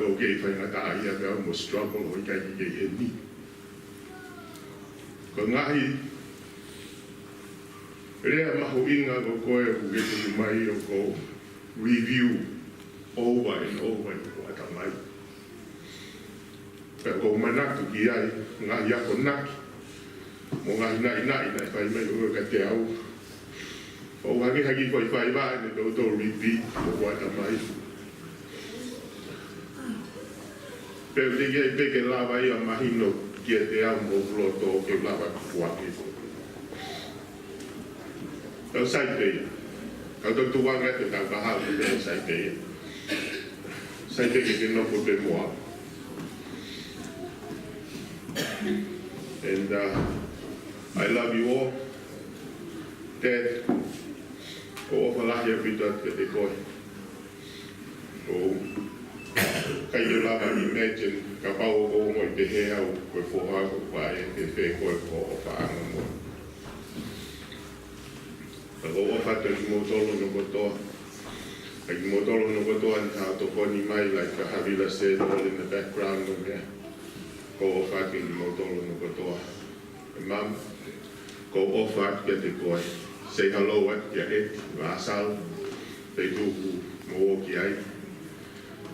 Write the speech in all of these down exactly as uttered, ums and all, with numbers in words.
ʻOku kei faingataʻaʻia pē au mo struggle ʻo ʻikai ke kei ʻeni. Ko e ngaahi lea mahuʻinga ko ē ʻoku ke tuku mai ʻoku ou review over and over ʻi hoku ʻatamai. Pea ʻoku ou manatu ki ai, ngaahi akonaki mo e ngaahi naʻinaʻi naʻe fai mai ʻe koe kiate au. ʻOku ou hangē ha kiʻi foʻi faiva ʻeni pē ʻoku ou repeat ʻi hoku ʻatamai. Pea ʻoku teʻeki ai pē ke lava ia ʻo mahino kiate au mo hoku loto ke lava ke u ʻai. Tau sai pē ia. Kau tau tuanga te tau kaha ʻo te sai pē ia. Sai pē ke ke nofo pē mo au. And uh, I love you all. Dad, ʻoku ou ʻofa lahi ʻaupito atu kiate koe. ʻOku ʻikai ke u lava imagine kapau ʻoku ou ongoʻi pehē au ko e foha ʻoku ou faʻē, pe ko e foha ʻoku ou faʻa anga mo. Ka ʻoku ou ʻofa atu kiate kimoutolu hono kotoa. Kiate kimoutolu hono kotoa naʻa tau tokoni mai, like Havila said, all in the background ʻo meʻa. ʻOku ou ʻofa atu kiate kimoutolu hono kotoa. Mum, ʻoku ou ʻofa atu kiate koe. Say hello atu kia ʻEti, Vāsal, Feituʻu mo ʻOki ai.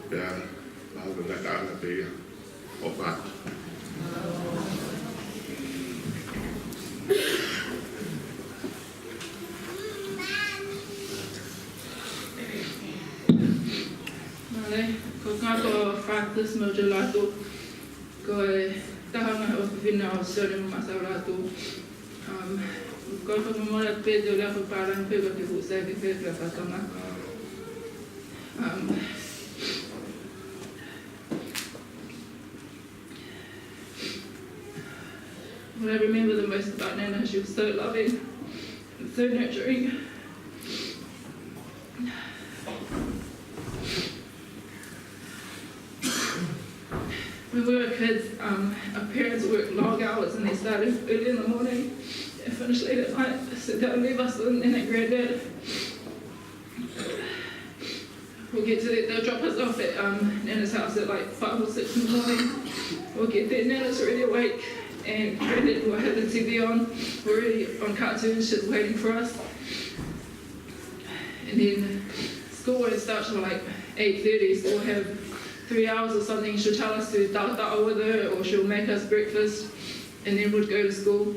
Pea, lau ka ngata ana pē ia. ʻOfa atu. Mālō, ko e ngaahi ko Francis mo Gelato. Ko e taha ngaahi ʻofefine ʻo Sione mo Masaulatu. Um, ko e fakamolemole pē te u lea fakapālangi pē ko e te fuʻu sai pē pē pē fakatama. Um, what I remember the most about Nana, she was so loving and so nurturing. When we were kids, um, our parents worked long hours and they started early in the morning and finished late at night. So they would leave us with Nana and Granddad. We'll get to the, they'll drop us off at um, Nana's house at like five or six in the morning. We'll get there, Nana's already awake and Granddad will have the T V on, already on cartoons, just waiting for us. And then school won't start till like eight thirty, so we'll have three hours or something. She'll tell us to tautau with her, or she'll make us breakfast, and then we'd go to school.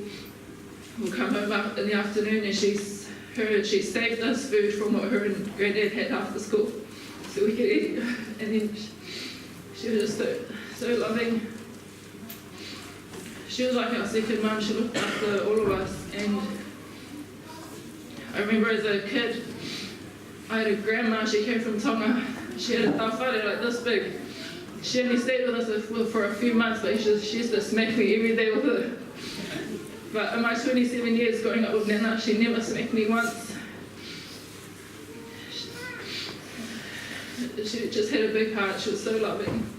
We'll come home af- in the afternoon, and she's her she saved us food from what her and Granddad had after school, so we could eat. And then she, she was just so so loving. She was like our second mum. She looked after all of us. And I remember as a kid, I had a grandma. She came from Tonga. She had a tauwhare like this big. She only stayed with us for, for a few months, but she, she used to smack me every day with it. But in my twenty-seven years growing up with Nana, she never smacked me once. She just had a big heart. She was so loving.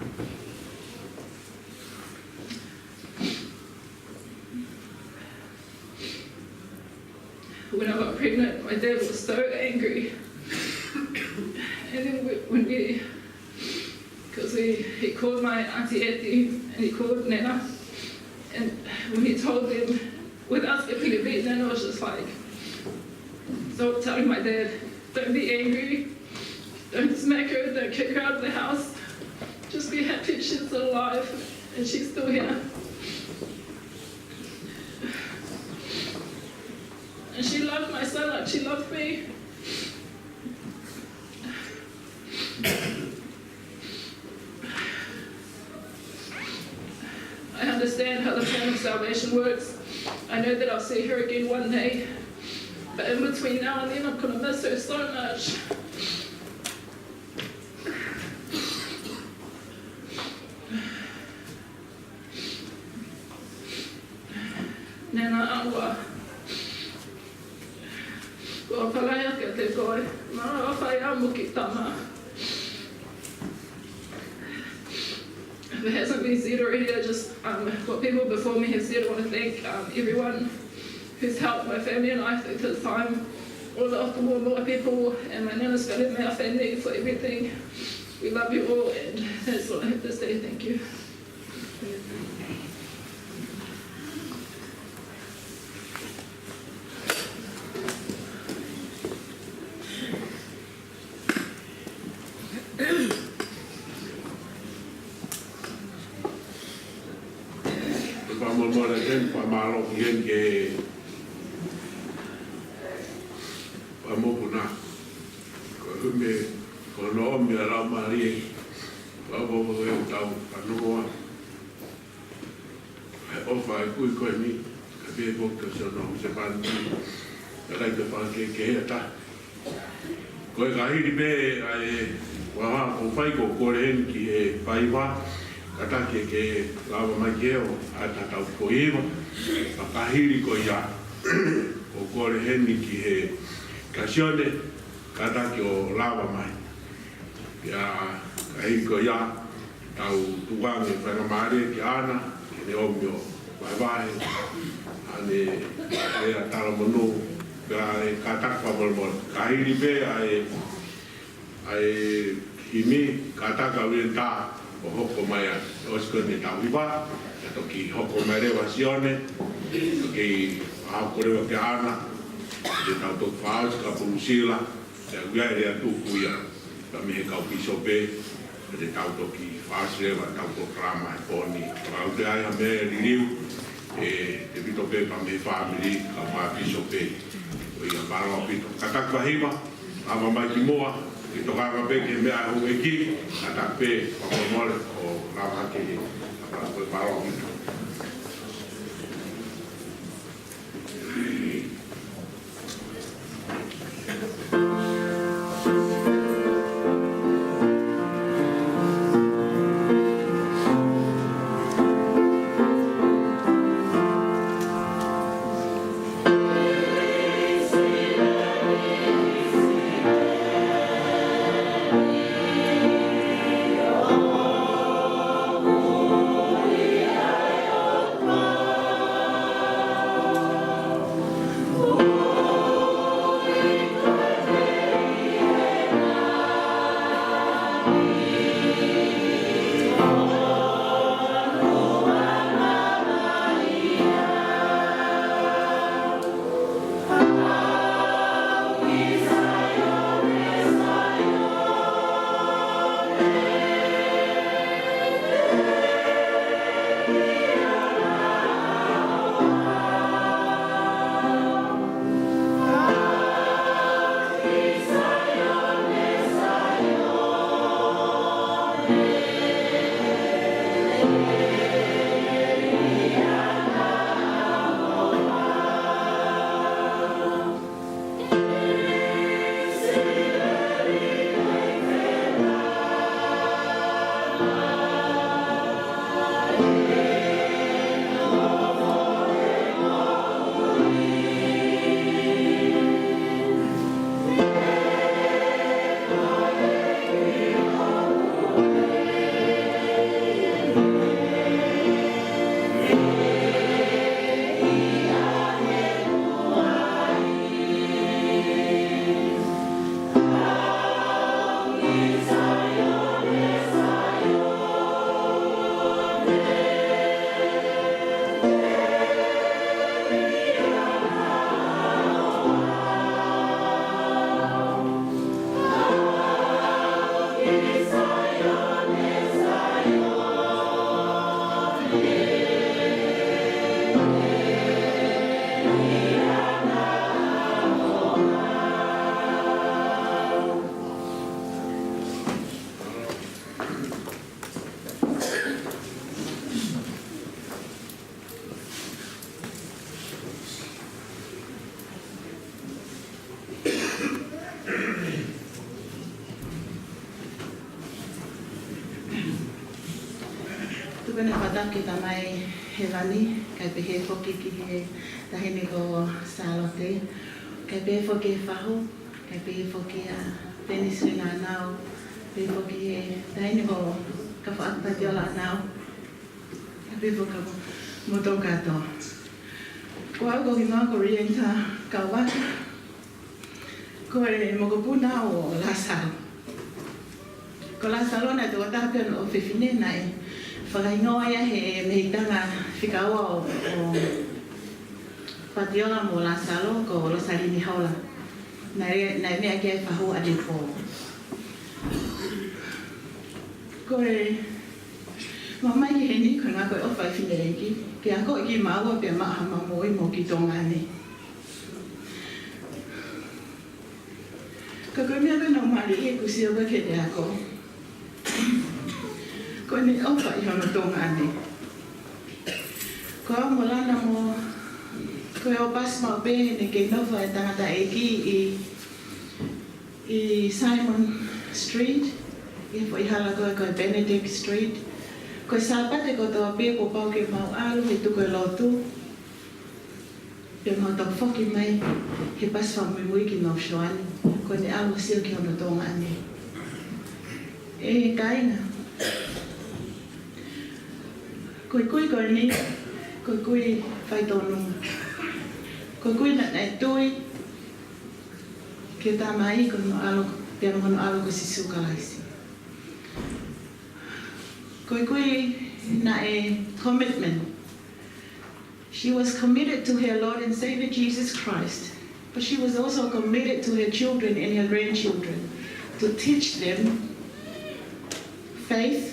When I got pregnant, my dad was so angry. And then we, when we, because he, he called my auntie Etty and he called Nana, and when he told them, without skipping a beat, Nana was just like, so telling my dad, don't be angry, don't smack her, don't kick her out of the house, just be happy she's alive and she's still here. And she loved my son like she loved me. I understand how the plan of salvation works. I know that I'll see her again one day. But in between now and then, I'm going to miss her so much. Nana ʻAua. ʻOku ou ʻofa lahi atu kiate koe. Mālō hoʻo fai ʻamu ki he tama. If it hasn't been said already, I just, um, what people before me have said, I want to thank, um, everyone who's helped my family and I through this time. All the ʻOtu Momoʻa people and my Nana's family, my family for everything. We love you all, and that's all I Just say thank you. Fakamālō atu, fakamālō atu ki he fakamokopuna. Ko e meʻa ko hono ʻomi ʻa e Laumālie, fakamokopuna ʻetau fanongo. ʻOfa ʻa e kui ko eni, ka pehē foki ki he siʻono husepāniti, ka ʻikai ke fakakehekehe ʻa e taha. Ko e ka hili pē ʻa e ʻofa kuo fai, ko e kole heni ki he faiva, kātaki ke lava mai ke ʻoatu ʻetau foʻi hiva, ka ka hili ko ia, ko e kole heni ki he kau Sione, kātaki ʻo lava mai. Pea ka hili ko ia, tau tukuange faingamālie kia ʻAna, ke ne ʻomi ʻo vahevahe ʻene lea talamonū, pea ʻe kātaki fakamolemole. Ka hili pē ʻa e, ʻa e himi, kātaki ʻa Uienta ʻo hoko mai ʻa e ʻosi ko eni ʻetau hiva, ka toki hoko mai leva Sione, toki hoko leva kia ʻAna, ke tau toki fakaʻosi kia Pulusila, pea ʻoku ʻi ai e lea tuku ia, ka mei he kau pīsope, pea te tau toki fakaʻosi leva ʻetau polokalama he pō ni. Ka ʻoku ʻi ai ha meʻa liliu, ʻe, ʻe pito pē pea mei he fāmili, kau pīsope. Ko ia, mālō ʻaupito. Kātaki fahiva, lava mai ki muʻa, ke tokanga pē ki he meʻa ʻa e houʻeiki, kātaki pē, fakamolemole, ʻo lava hake, ka mālō ʻaupito. Tuku eni e fakatapu ki he Tamai Hēvani, kae pehē foki ki he taʻahine ko Sālote, kae pehē foki ki he fahu, kae pehē foki kia Penisi Nānau, pehē foki ki he taʻahine ko Kafoʻaki Patiola Nānau, kae pehē foki mo, mo kimoutolu kātoa. Ko au ko kimaua ko Rienta Kauvaka. Ko e mokopuna ʻo Lāsalo. Ko Ko Lāsalo naʻe tokotaha pē hono ʻofefine naʻe fakahingoa ia he mehikitanga fika ua ʻo, ʻo Patiola mo Lāsalo ko Losalini Hola. Naʻe, naʻe meʻa ki ai Fahu ʻAnepō. Ko e ʻomai ki heni ko e ngaahi ʻofa ʻa e fineʻeiki ke akoʻi kimaua pea maʻu ha moʻui moʻui ki Tonga ni. Ka ko e meʻa ko ē naʻe mali ʻi he kusia ko ē ke te ako. Ko ʻene ʻofa ʻi hono Tonga ni. Ko au mo Lana mo, ko e ʻo pasi maʻu pē ʻene kei nofo e tangataʻeiki ʻi, ʻi Simon Street, ʻi he foʻi hala ko ē ko e Benedict Street. Ko e Sāpate kotoa pē kuo pau ke mau ʻalu he tuku e lotu. Pea mau toe foki mai he pasi fakamuimui ki North Shore ni, ko ʻene ʻalu ʻo sio ki hono Tonga ni. ʻE kāinga, ko e kui ko eni, ko e kui faitōnunga. Ko e kui naʻa ne tui ki he Tamai ko hono ʻAlo, pea mo hono ʻAlo ko Sīsū Kalaisi. Ko e kui naʻe commitment. She was committed to her Lord and Savior Jesus Christ, but she was also committed to her children and her grandchildren to teach them faith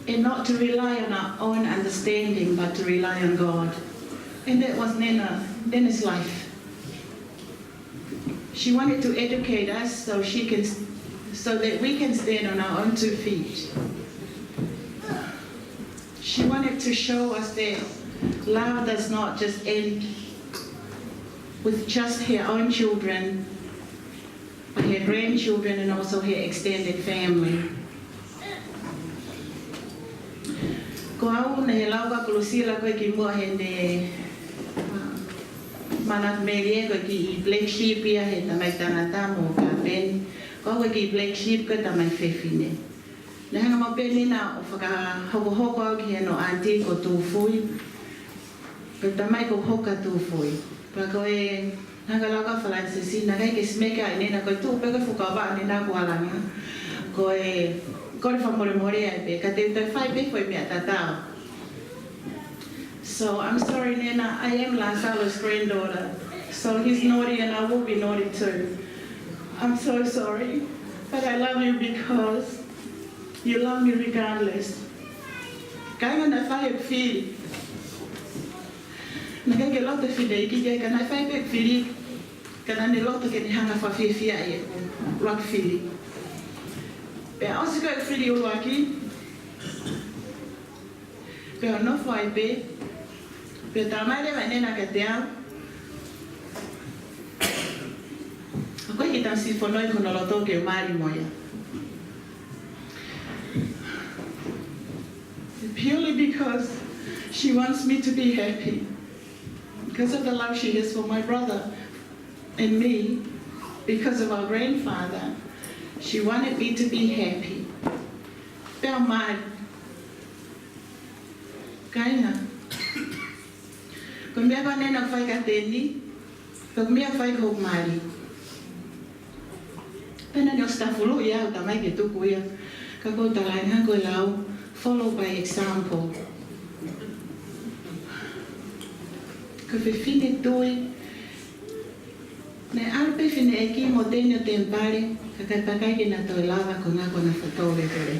and not to rely on our own understanding, but to rely on God. And that was Nena, Nena's life. She wanted to educate us so she can, so that we can stand on our own two feet. She wanted to show us that love does not just end with just her own children, but her grandchildren and also her extended family. Ko au naʻe lau ʻa Kulusila ko ē kimuʻa heʻene, uh, mana melie ko ē ki he black sheep ia he tamai tangata mo kapeni. Ko au ko ē ki he black sheep ko e tamai fefine. Naʻe hanga maʻu pē ʻe Nena ʻo fakahokohoko au ki hono ʻāti ko Tūfui. Ko e tamai ko Hoka Tūfui. Pea ko e hanga lau ʻa Falanisesi, naʻe ʻikai ke smeka ʻe Nena ko e tuʻu pē ko e fuka vaʻa Nena kuo langa. Ko e, ko e fakamolemole ai pē, ka te u toe fai pē foʻi meʻa tatau. So, I'm sorry, Nena, I am Lāsalo's granddaughter. So he's naughty and I will be naughty too. I'm so sorry, but I love you because you love me regardless. Kāinga, naʻe fai ʻeku fili. Naʻe ʻikai ke loto e fineʻeiki ke, ka naʻe fai pē ʻeku fili, ka naʻa ne loto ke ne hanga ʻo fakafiefia ʻeku ʻuluaki fili. Pea ʻosi ko ē ʻeku fili ʻuluaki, pea u nofo ai pē, pea talamai leva ʻe Nena kiate au, ʻoku ʻikai ke u tangata siʻi fonoi ko hono loto ke u mali mo ia. Purely because she wants me to be happy. Because of the love she has for my brother and me, because of our grandfather, she wanted me to be happy. Pea u mali. Kāinga, ko e meʻa ko ē naʻe fai kia Teni, ko e meʻa fai ko hoku mali. Pea naʻa ne ʻosi tafulu ia, ʻo talamai ke tuku ia. Ka ko e talaʻehanga ko e lau, follow by example. Ko e fefine tui, naʻe ʻalu pē fineʻeiki mo Teni ʻo temipale, ka ʻikai pē ke na toe lava ko e ngaahi ko na fotole kole.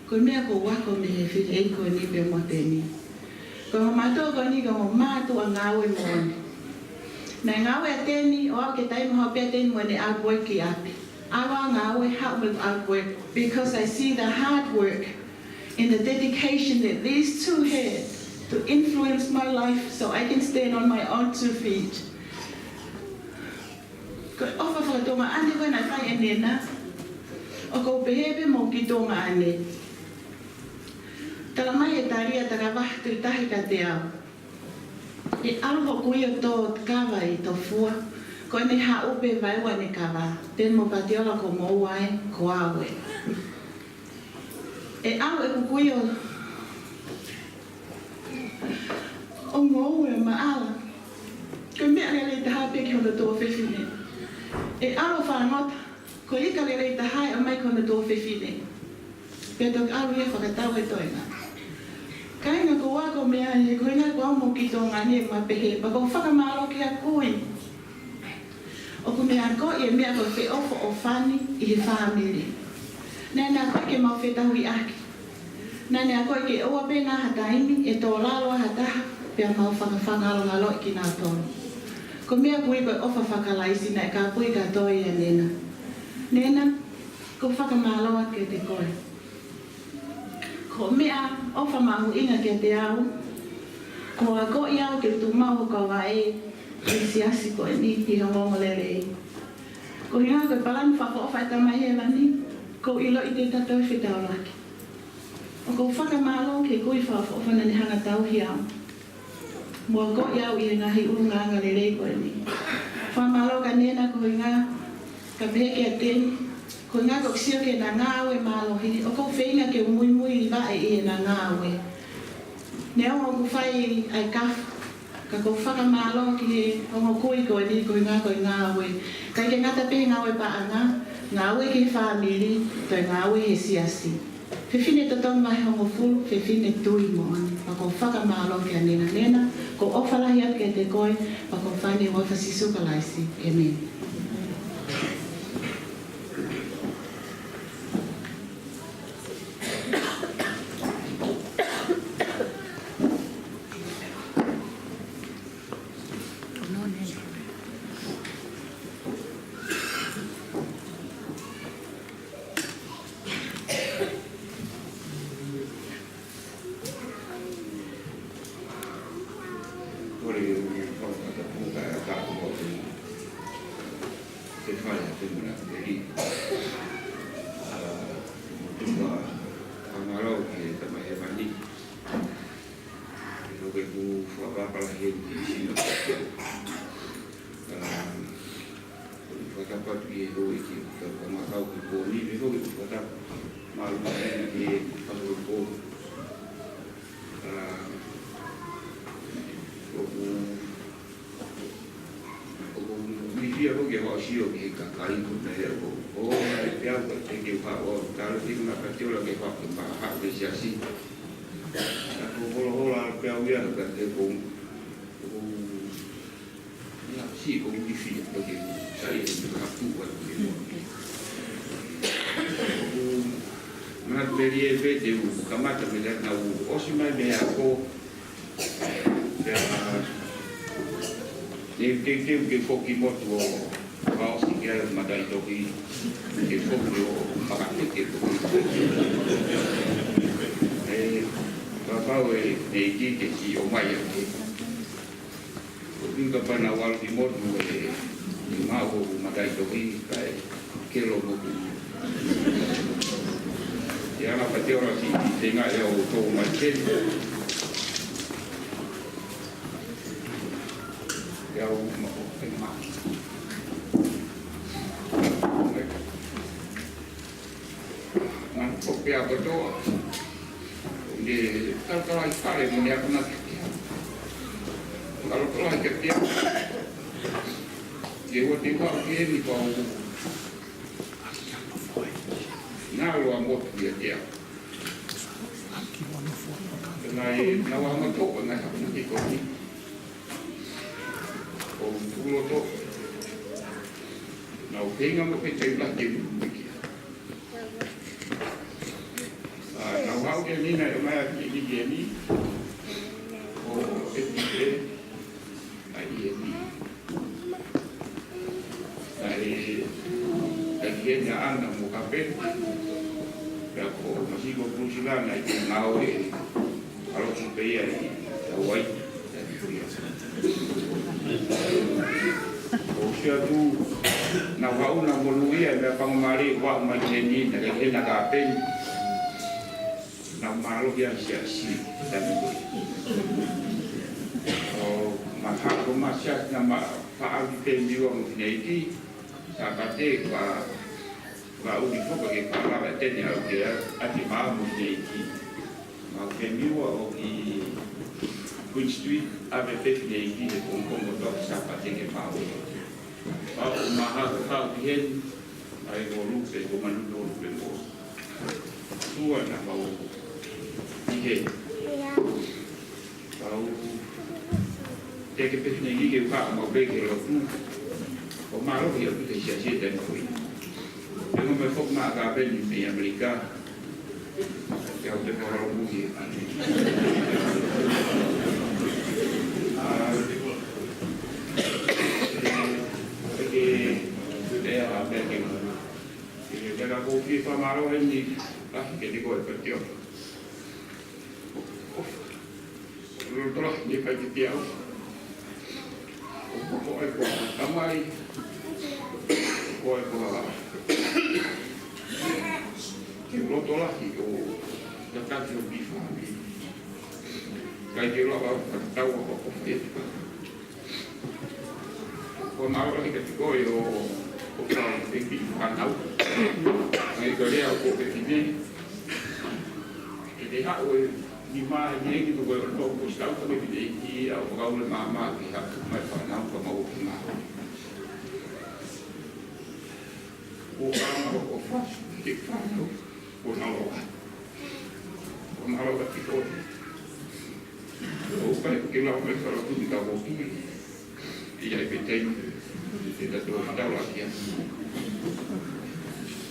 Ko e meʻa ko ē ʻoku ako mei he fineʻeiki ko eni pea mo Teni. Ko e ongo mātuʻa ko eni ko e ongo mātuʻa ngāue moʻoni. Naʻe ngāue ʻa Teni, ʻo aʻu ki he taimi ʻoku haʻu pē ʻa Teni mo ʻene artwork ki ʻapi. ʻAlu ʻo ngāue, haʻu mo e artwork, because I see the hard work and the dedication that these two had to influence my life so I can stand on my own two feet. Ko e ʻofa faka-Tonga ʻaneafi ko ē naʻe fai ʻe Nena, ʻoku ou pehē pē mo ki Tonga ni. Talamai ʻe Talia Takavaha Tuʻitahi kiate au, ʻe ʻalu hoku ʻio ʻo tō kava ʻi Tofua, ko ʻene haʻu pē vaeua ʻene kava, pea mo Patiola ko Moua ē, ko au ē. ʻE ʻalu ʻeku kui ʻo, ʻo ngoue ʻo maʻala. Ko e meʻa lelei taha pē ki hono tuofefine. ʻE ʻalu ʻo fāngota Ko e ika lelei taha ʻe ʻomai ki hono tuofefine. Pea toki ʻalu ia ʻo fakatau e toenga. Kāinga, ko e ako mei ai, he ko e ʻuhinga ko au mo ki Tonga ni, ʻoku ma pehē, pea ʻoku ou fakamālō kia kui. ʻOku ne akoʻi e meʻa ko e feʻofoʻofani ʻi he fāmili. Naʻa ne akoʻi ke mau fetauhiʻaki. Naʻa ne akoʻi ke ʻoua pē ʻi ha taimi ʻe tō lalo ha taha, pea mau fakafangalongaloʻi kinautolu. Ko e meʻa pē ko e ʻofa faka-Kalaisi naʻe kāpui kātoa ʻia Nena. Nena, ʻoku ou fakamālō atu kiate koe. Ko e meʻaʻofa mahuʻinga kiate au, ko hoʻo akoʻi au ke tuʻu maʻu ho kau vaʻe ʻi he siasi ko eni ʻi he ongoongolelei. Ko e ʻuhinga ko e palani fakaʻofa ʻa e Tamai Hēvani, ʻoku ou ʻiloʻi te tau toe fetaulaki. ʻOku ou fakamālō ki he kui fakaʻofoʻofa naʻa ne hanga ʻo tauhi au mo akoʻi au ʻi he ngaahi ʻulungaanga lelei ko eni. Fakamālō kia Nena, ko e ʻuhinga ka pehē kiate au, ko e ʻuhinga ʻoku ou sio ki heʻena ngāue mālohi, ʻoku ou feinga ke u muimui vaʻe ʻi heʻena ngāue. Neongo ʻoku fai ʻa e kafu, ka ʻoku ou fakamālō ki he ongo kui ko eni, ko e ʻuhinga ko e ngāue. ʻIkai ke ngata pē he ngāue paʻanga, ngāue ki he fāmili, toe ngāue he siasi. Fefine totongi vahe hongofulu, fefine tui moʻoni. Pea ʻoku ou fakamālō kia Nena. Nena, ʻoku ou ʻofa lahi atu kiate koe, pea ʻoku ou fai ʻi he huafa ʻo Sīsū Kalaisi. ʻĒmeni. Kole ke u fakatapu atu kiate koe, Sitefano, te muna peli. ʻA, mo tuku ʻa e fakamālō ki he Tamai Hēvani. ʻI he ʻoku fakapapala he ki sino. ʻA, Ko e fakatapu atu ki he houʻeiki, ka ko e ngaahi kau ki he pō ni, pea ko e fakatapu mālōlō ki he kau ki he pō. ʻA, ʻoku, ʻoku ou ʻi fē ʻa ko e ke hoʻo sio ki he kakai ko ē ʻoku, ʻo, ʻai pē au ka te ke faʻo, tala ki he ngaahi pati ola ke faʻo ke maha ke siasi. ʻA ko e holohola pē au ia ka te ko, ʻoku Ia, si ko u ki fia, ko ke sai e ni ka tu wa ke mo. Ko u mana peli e pe te u kamata mei he na u ʻosi mai mei he ako. Pea, ne te te ke foki motu ʻo, ʻa ʻosi ke ai mataʻitohi, ke foki ʻo, makateke foki. ʻE, kapau ʻe, ne ʻi ke si ʻo mai ake. Ko e ʻuhinga pea naʻa ku ʻalu ki motu ʻe, ʻe maʻu hoku mataʻitohi kae kelo motu. ʻE anga pē te ola si, te nga e o tō mai ke. ʻE au ma o te ma. Manu ko pea kotoa. Ne kalakala ʻi fale mo ne ako na kikia. Kalakala ʻi kikia. Ke ua te ua ke ni pa u. Nalo a motu ia kia. Nai, na wa motu, na hapu na ki ko ni. ʻO u tulo to. Na u feinga mo ke tei la ke ni kia. ʻA, na u haʻu ke ni na e mai a ki ni ke ni. ʻO e ki e, a i e ni. Na e, a i e ni a ana mo ka pe. Pea ko Masiko Pulusila na i ke ngāue. ʻAlu ki pē ia ʻi Hawaii. ʻO sia tu, na u haʻu na monū ia, mea pango male, ua mai ke ni, na ke hena ka peni. Na mālō ia sia si, tani ko. ʻO ma haʻu ma sia, na ma faʻa ki peni ua mo fineʻeiki, Sāpate, pa Ka uli foka ke palava teni au ke a, a te mau mo te ki. Mau ke miua ʻo ki Queen Street, a ve peki ne i ki he kongkongo toki Sāpate ke mau. Mau maha ko kau ki heni, ʻA e ko Lupe, ko Manuto Lupe mo Tua na mau ʻi he. Kau teke pē ne ʻi ke uha mau pē ke lotu. Ko mālō ia ʻoku te siasi e tēnā kui. Pea ko e foki mai ka pē ni mei ʻAmelika. Ke au te kau lau muhi e kani. Ke te ea pē ke Ke te ka kou fie fakamālō heni, lahi ke te koe pati o. Loloto lahi ne kai te te au. ʻO ko ko ai ko tamai, ko ai ko ke loto lahi ʻo tataki ʻo ki fāmi. Kai ke lava ʻo tatau ʻo ko fie. Ko mālō lahi ka te koe ʻo, ʻo kau e ki fānau. Mai ka lea ʻo ko ke fine. Ke te haʻu e ni mā e ni e ki toko e ono ko stau ka me fine ki au kau le māmā ki haʻu mai fānau ka mau ki mā. Ko ʻana ʻo ko fā, ke fānau, ko naloa. Ko mālō ka te koe. ʻO kai ke lau mai fara kuni ka ko ki. ʻI ai pē taimi, te ta tō matau lahi atu.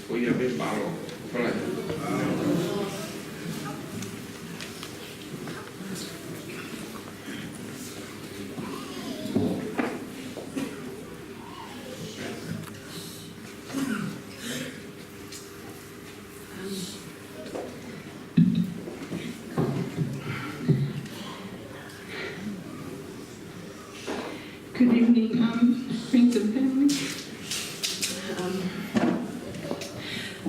Ko ia pē mālō, fala. Good evening, um, friends and family. Um,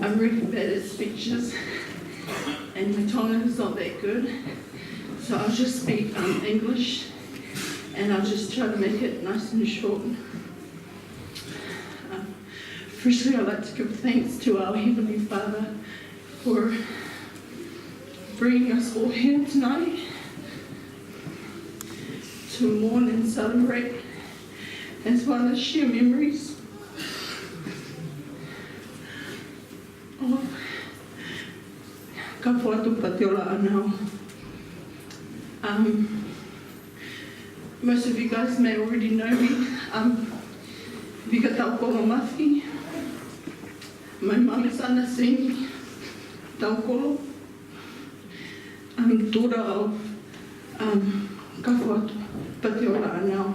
I'm really bad at speeches, and my Tongan is not that good, so I'll just speak, um, English, and I'll just try to make it nice and short. Um, firstly, I'd like to give thanks to our Heavenly Father for bringing us all here tonight to mourn and celebrate, as well as share memories of Kafoatu Patiola Anau. Um, most of you guys may already know me. Um, Vika Taukolo Mafi. My mom is Anasini Taukolo. I'm daughter of, um, Kafoatu Patiola Anau,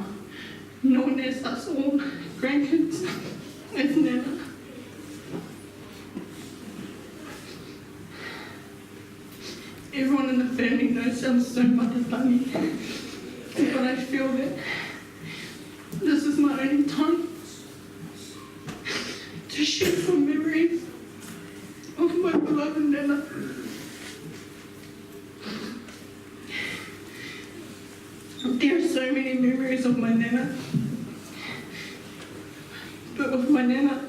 known as us all grandkids as Nana. Everyone in the family knows I'm so Matatangi, but I feel that this is my only time to share some memories of my beloved Nana. There are so many memories of my Nana, but with my Nana,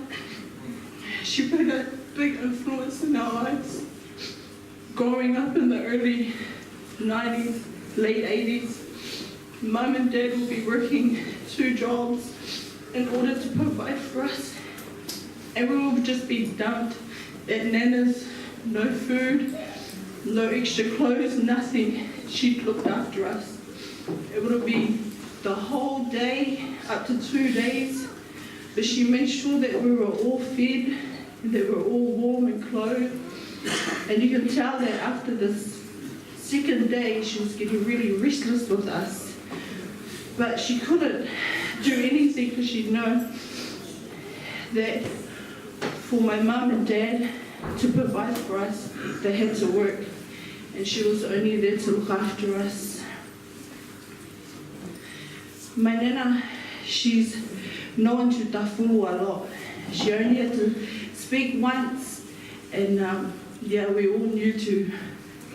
she played a big influence in our lives. Growing up in the early nineties, late eighties, Mum and Dad would be working two jobs in order to provide for us, and we would just be dumped at Nana's. No food, no extra clothes, nothing. She looked after us. It would be the whole day, up to two days, but she made sure that we were all fed, that we're all warm and clothed. And you can tell that after this second day, she was getting really restless with us. But she couldn't do anything because she'd know that for my mum and dad to provide for us, they had to work. And she was only there to look after us. My nana, she's known to tafulu a lot. She only had to speak once, and, um, yeah, we all knew to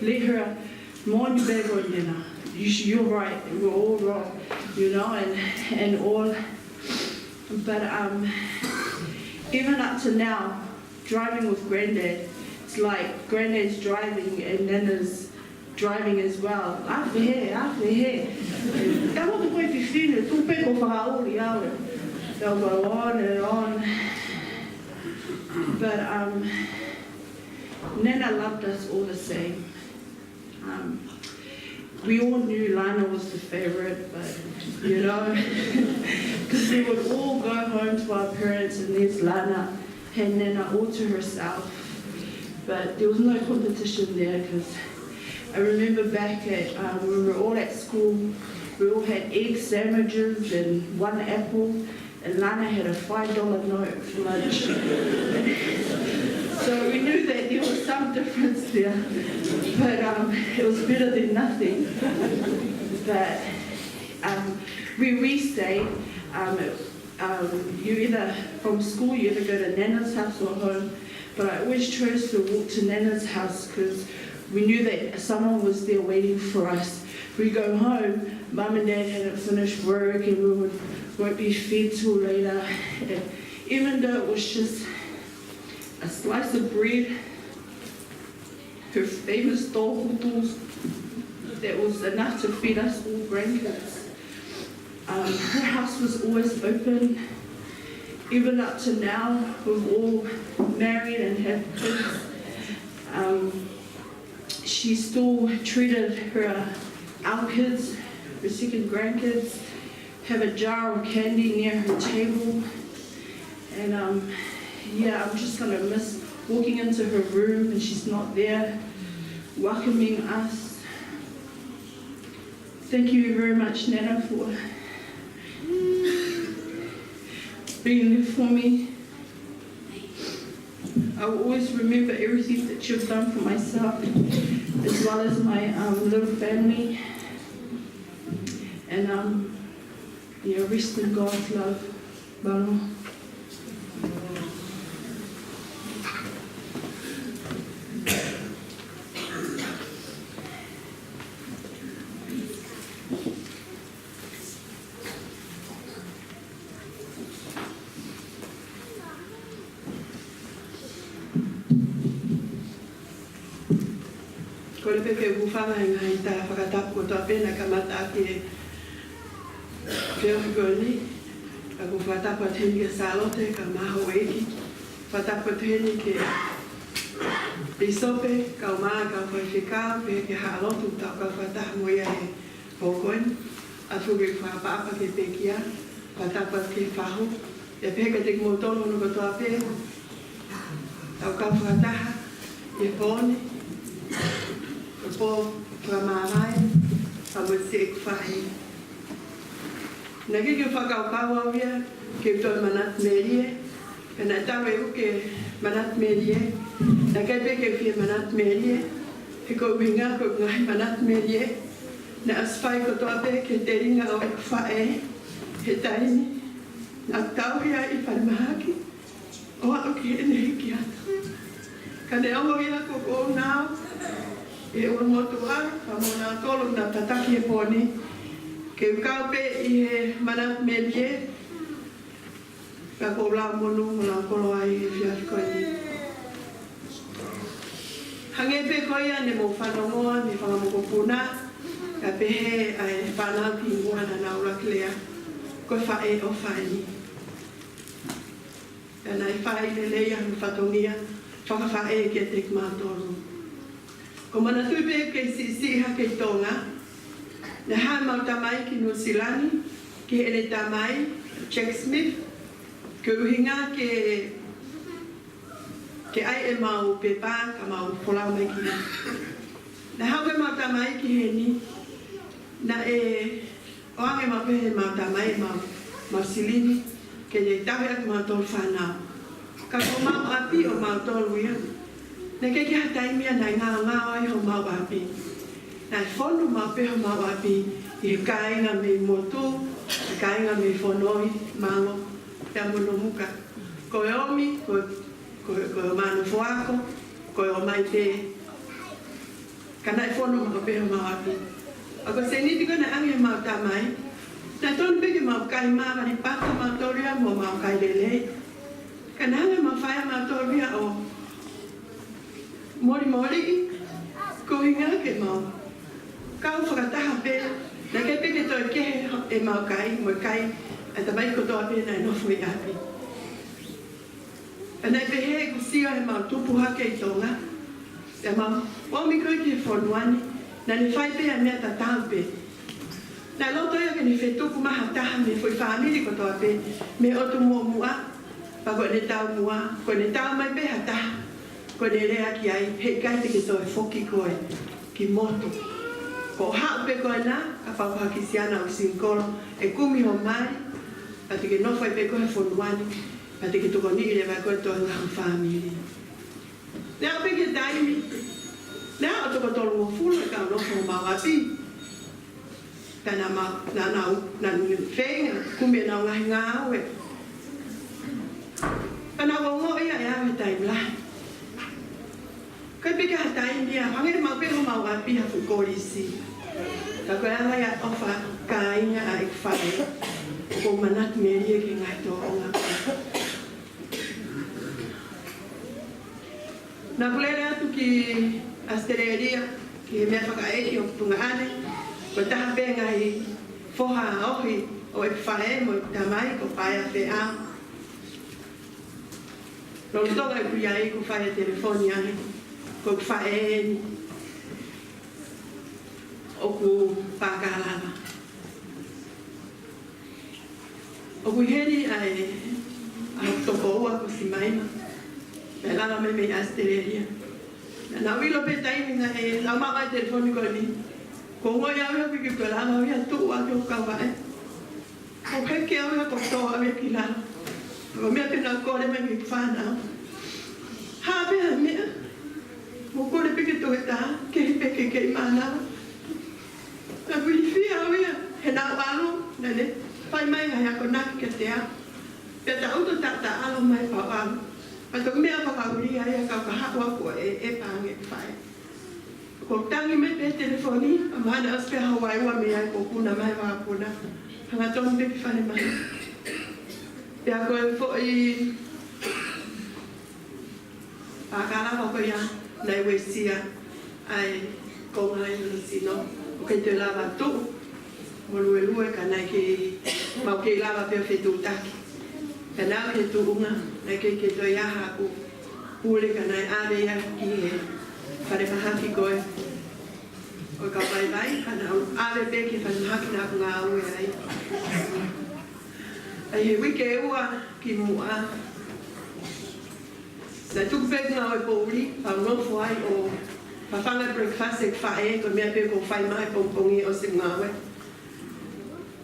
let her moan bego nana. You, you're right, we're all wrong, you know, and, and all. But, um, even up to now, driving with Granddad, it's like Granddad's driving and Nana's driving as well. Afe he, afe he. Tau ko e fefine, tuku pē ko fakaʻuli au. They'll go on and on. But um, Nana loved us all the same. Um, we all knew Lana was the favorite, but you know, because we would all go home to our parents and there's Lana, had Nana all to herself. But there was no competition there because I remember back at um, we were all at school, we all had egg sandwiches and one apple, and Lana had a five dollar note for lunch. So we knew that there was some difference there, but um, it was better than nothing. But um, where we stayed, um, it, um, you either, from school, you either go to Nana's house or home. But I always chose to walk to Nana's house because we knew that someone was there waiting for us. We go home, Mum and Dad hadn't finished work and we would, won't be fed till later. And even though it was just a slice of bread, her famous tōhutu, that was enough to feed us all grandkids. Um, her house was always open, even up to now. We've all married and have kids. Um, she still treated her, our kids, her second grandkids, have a jar of candy near her table. And um, yeah, I'm just going to miss walking into her room and she's not there welcoming us. Thank you very much, Nana, for being there for me. I will always remember everything that you've done for myself, as well as my um, little family. And um, yeah, rest in God's love. Mālō. Kole pē ke u hūfanga he ngaahi tā fakatapu kotoa pē naʻe kamata ʻaki e feohi ko eni. Ka ʻoku ou fakatapu atu heni kia Sālote, kae ʻumaʻā houʻeiki. Fakatapu atu heni kia Pīsope, kae ʻumaʻā e kau faifekau, pehē kia Haʻalotu, tau kau fakataha mo ia he pō ko eni. ʻOatu e kiʻi fakaʻapaʻapa ki he pekia, fakatapu atu ki he fahu. ʻIo, pehē kiate kimoutolu hono kotoa pē, tau kau fakataha ʻi he pō ni, ko e pō fakamāvae, pea mo siʻeku faʻē. Naʻe ʻikai ke u fakakaukau au ia ke u toe manatu melie, pea naʻe taʻu ʻeku ke manatu melie, naʻe ʻikai pē ke u fie manatu melie, he ko e ʻuhinga ko e ngaahi manatu melie naʻe ʻosi fai kotoa pē ki he telinga ʻo ʻeku faʻē he taimi naʻe tauhi ai ʻi falemahaki ʻo aʻu ki heʻene hiki atu. Ka neongo ia, ko ʻeku ʻofa ʻi he ʻulumotuʻa, pea mo kinautolu naʻa tataki he pō ni, ke u kau pē ʻi he manatu melie, pea ʻoku ou lau monū mo lau koloa ʻi he efiafi ko eni. Hangē pē ko ia ne mou fanongoa mei he fanga mokopuna, ka pehē ʻa e fānau ki muʻa naʻa nau ʻuluaki lea, ko e faʻē ʻofa eni. Pea naʻe fai lelei ʻa hono fatongia fakafaʻē kiate kimautolu. ʻOku ou manatuʻi pē ʻeku kei siʻisiʻi hake ʻi Tonga, naʻe haʻu ʻemau tamai ki Nuʻusila ni, ki heʻene tamai, Jack Smith, ko e ʻuhinga ke, ke ʻai ʻemau pepa, kae mau folau mai ki ai. Naʻe haʻu ʻemau tamai ki heni, naʻe ʻoange maʻu pē heʻemau tamai ʻemau, ʻemau silini, ke ne tauhi ʻaki kimautolu fānau. Ka ko homau ʻapi ʻo mautolu ia. Naʻe ʻikai ke ʻi ai ha taimi ia naʻe ngaongao ai homau ʻapi. Naʻe fonu maʻu pē homau ʻapi ʻi he kāinga mei motu, he kāinga mei fonoi, mango, pea mo nomuka. Ko e ʻomi, ko, ko, ko e ʻomai nofoʻako, ko e ʻomai pē. Ka naʻe fonu maʻu pē homau ʻapi. ʻA ko e sēniti ko ē naʻe ʻoange heʻemau tamai, naʻe tonu pē ke mau kai māvali pata mautolu ia mo mau kai lelei. Ka naʻe hanga ʻemau faʻē ʻamautolu ia ʻo molimoliʻi, ko e ʻuhinga ke mau kau fakataha pē, naʻe ʻikai pē ke toe kehe ʻemau kai mo e kai ʻa e tamai kotoa pē naʻe nofo ʻi ʻapi. Naʻe pehē ʻeku sio heʻemau tupu hake ʻi Tonga, pea mau ō mai ko ē ki he fonua ni, naʻa ne fai pē ʻa e meʻa tatau pē. Naʻe loto ia ke ne fetuku mai ha taha mei he foʻi fāmili kotoa pē, mei he ʻotu muʻomuʻa, pea ko ʻene taumuʻa, ko ʻene tau mai pē ha taha, ko ʻene lea ki ai, heʻikai te ke toe foki koe ki motu. Ko hoʻo haʻu pē koe na, kapau ko ha Kisiana ʻoku single, ʻe kumi hoʻo mali, pea te ke nofo ai pē koe he fonua ni, pea te ke tokoniʻi leva koe ʻe toe ngaahi fāmili. Naʻe aʻu pē ki he taimi, naʻe aʻu toko tolungofulu e kau nofo homau ʻapi. Pea naʻa mau, naʻa nau, naʻa nau feinga kumi ʻenau ngaahi ngāue. Pea naʻa ku ongoʻi ia ʻe au he taimi lahi. Ko e pika ha taimi ia, hangē mau pē homau ʻapi ha fuʻu kolisi. Ka ko e anga ia e ʻofa kāinga ʻa ʻeku faʻē, ʻoku ou manatu melie ki he ngaahi tōʻonga. Naʻa ku lele atu ki ʻAositelēlia, ki he meʻa fakaʻeiki ʻo e tuongaʻane, ko e taha pē ngaahi foha ohi ʻo ʻeku faʻē mo ʻeku tamai, ko Paea Feʻao. Lolotonga ʻeku ʻi ai, ʻoku fai e telefoni ange, ko ʻeku faʻē eni, ʻoku pākālava. ʻOku ʻi heni ʻa e, ʻa hoku tokoua ko Simaima. Naʻe lava mai mei ʻAositelēlia. Naʻa nau ʻilo pē taimi naʻe, naʻa mau ʻai telefoni ko eni. Ko e ongoʻi au ia ʻoku ʻikai ke u lava au ia ʻo tuʻu ʻaki hoku kau vaʻe. ʻOku heke au ia ʻo tō au ia ki lalo. Ko e meʻa pē naʻa ku kole mai mei he fānau. Hā pē ha meʻa. Mou kole pē ke toe tā, kehe pē ke kei mānava. Naʻa ku ilifia au ia, he naʻa ku ʻalu, naʻa ne fai mai ha akonaki kiate au. Pea taʻutu ʻo taʻataʻalo mai pea u ʻalu. Pea toki meʻa fakaʻuli ai ʻa e kau kahaʻu ʻoku ʻe, ʻe pānge faʻē. Ko e tangi mai pē telefoni, ʻa mahana ʻosi pē ha ʻaho ʻe ua mei ai kuo puna mai e vakapuna. Hangatonu pē ki falemahaki. Pea ko e foʻi pākālava ko ia, naʻe uesia ʻa e konga ʻi hono sino, ʻoku ʻikai toe lava tuʻu mo luelue ka naʻe kei, mau kei lava pē ʻo fetuʻutaki. Pea naʻe ʻi he tuʻunga, naʻe ʻikai ke toe ʻi ai haʻaku pule ka naʻe ʻave ia ki he falemahaki ko ē ʻo e kau vaivai, ka naʻa ku ʻave pē ki he falemahaki naʻa ku ngāue ai. ʻI he uike ʻe ua kimuʻa, naʻe tuku pē ʻeku ngāue poʻuli, pea u nofo ai ʻo fafanga breakfast ʻeku faʻē, ko e meʻa pē ʻoku ou fai mai he pongipongi ʻosi e ngāue.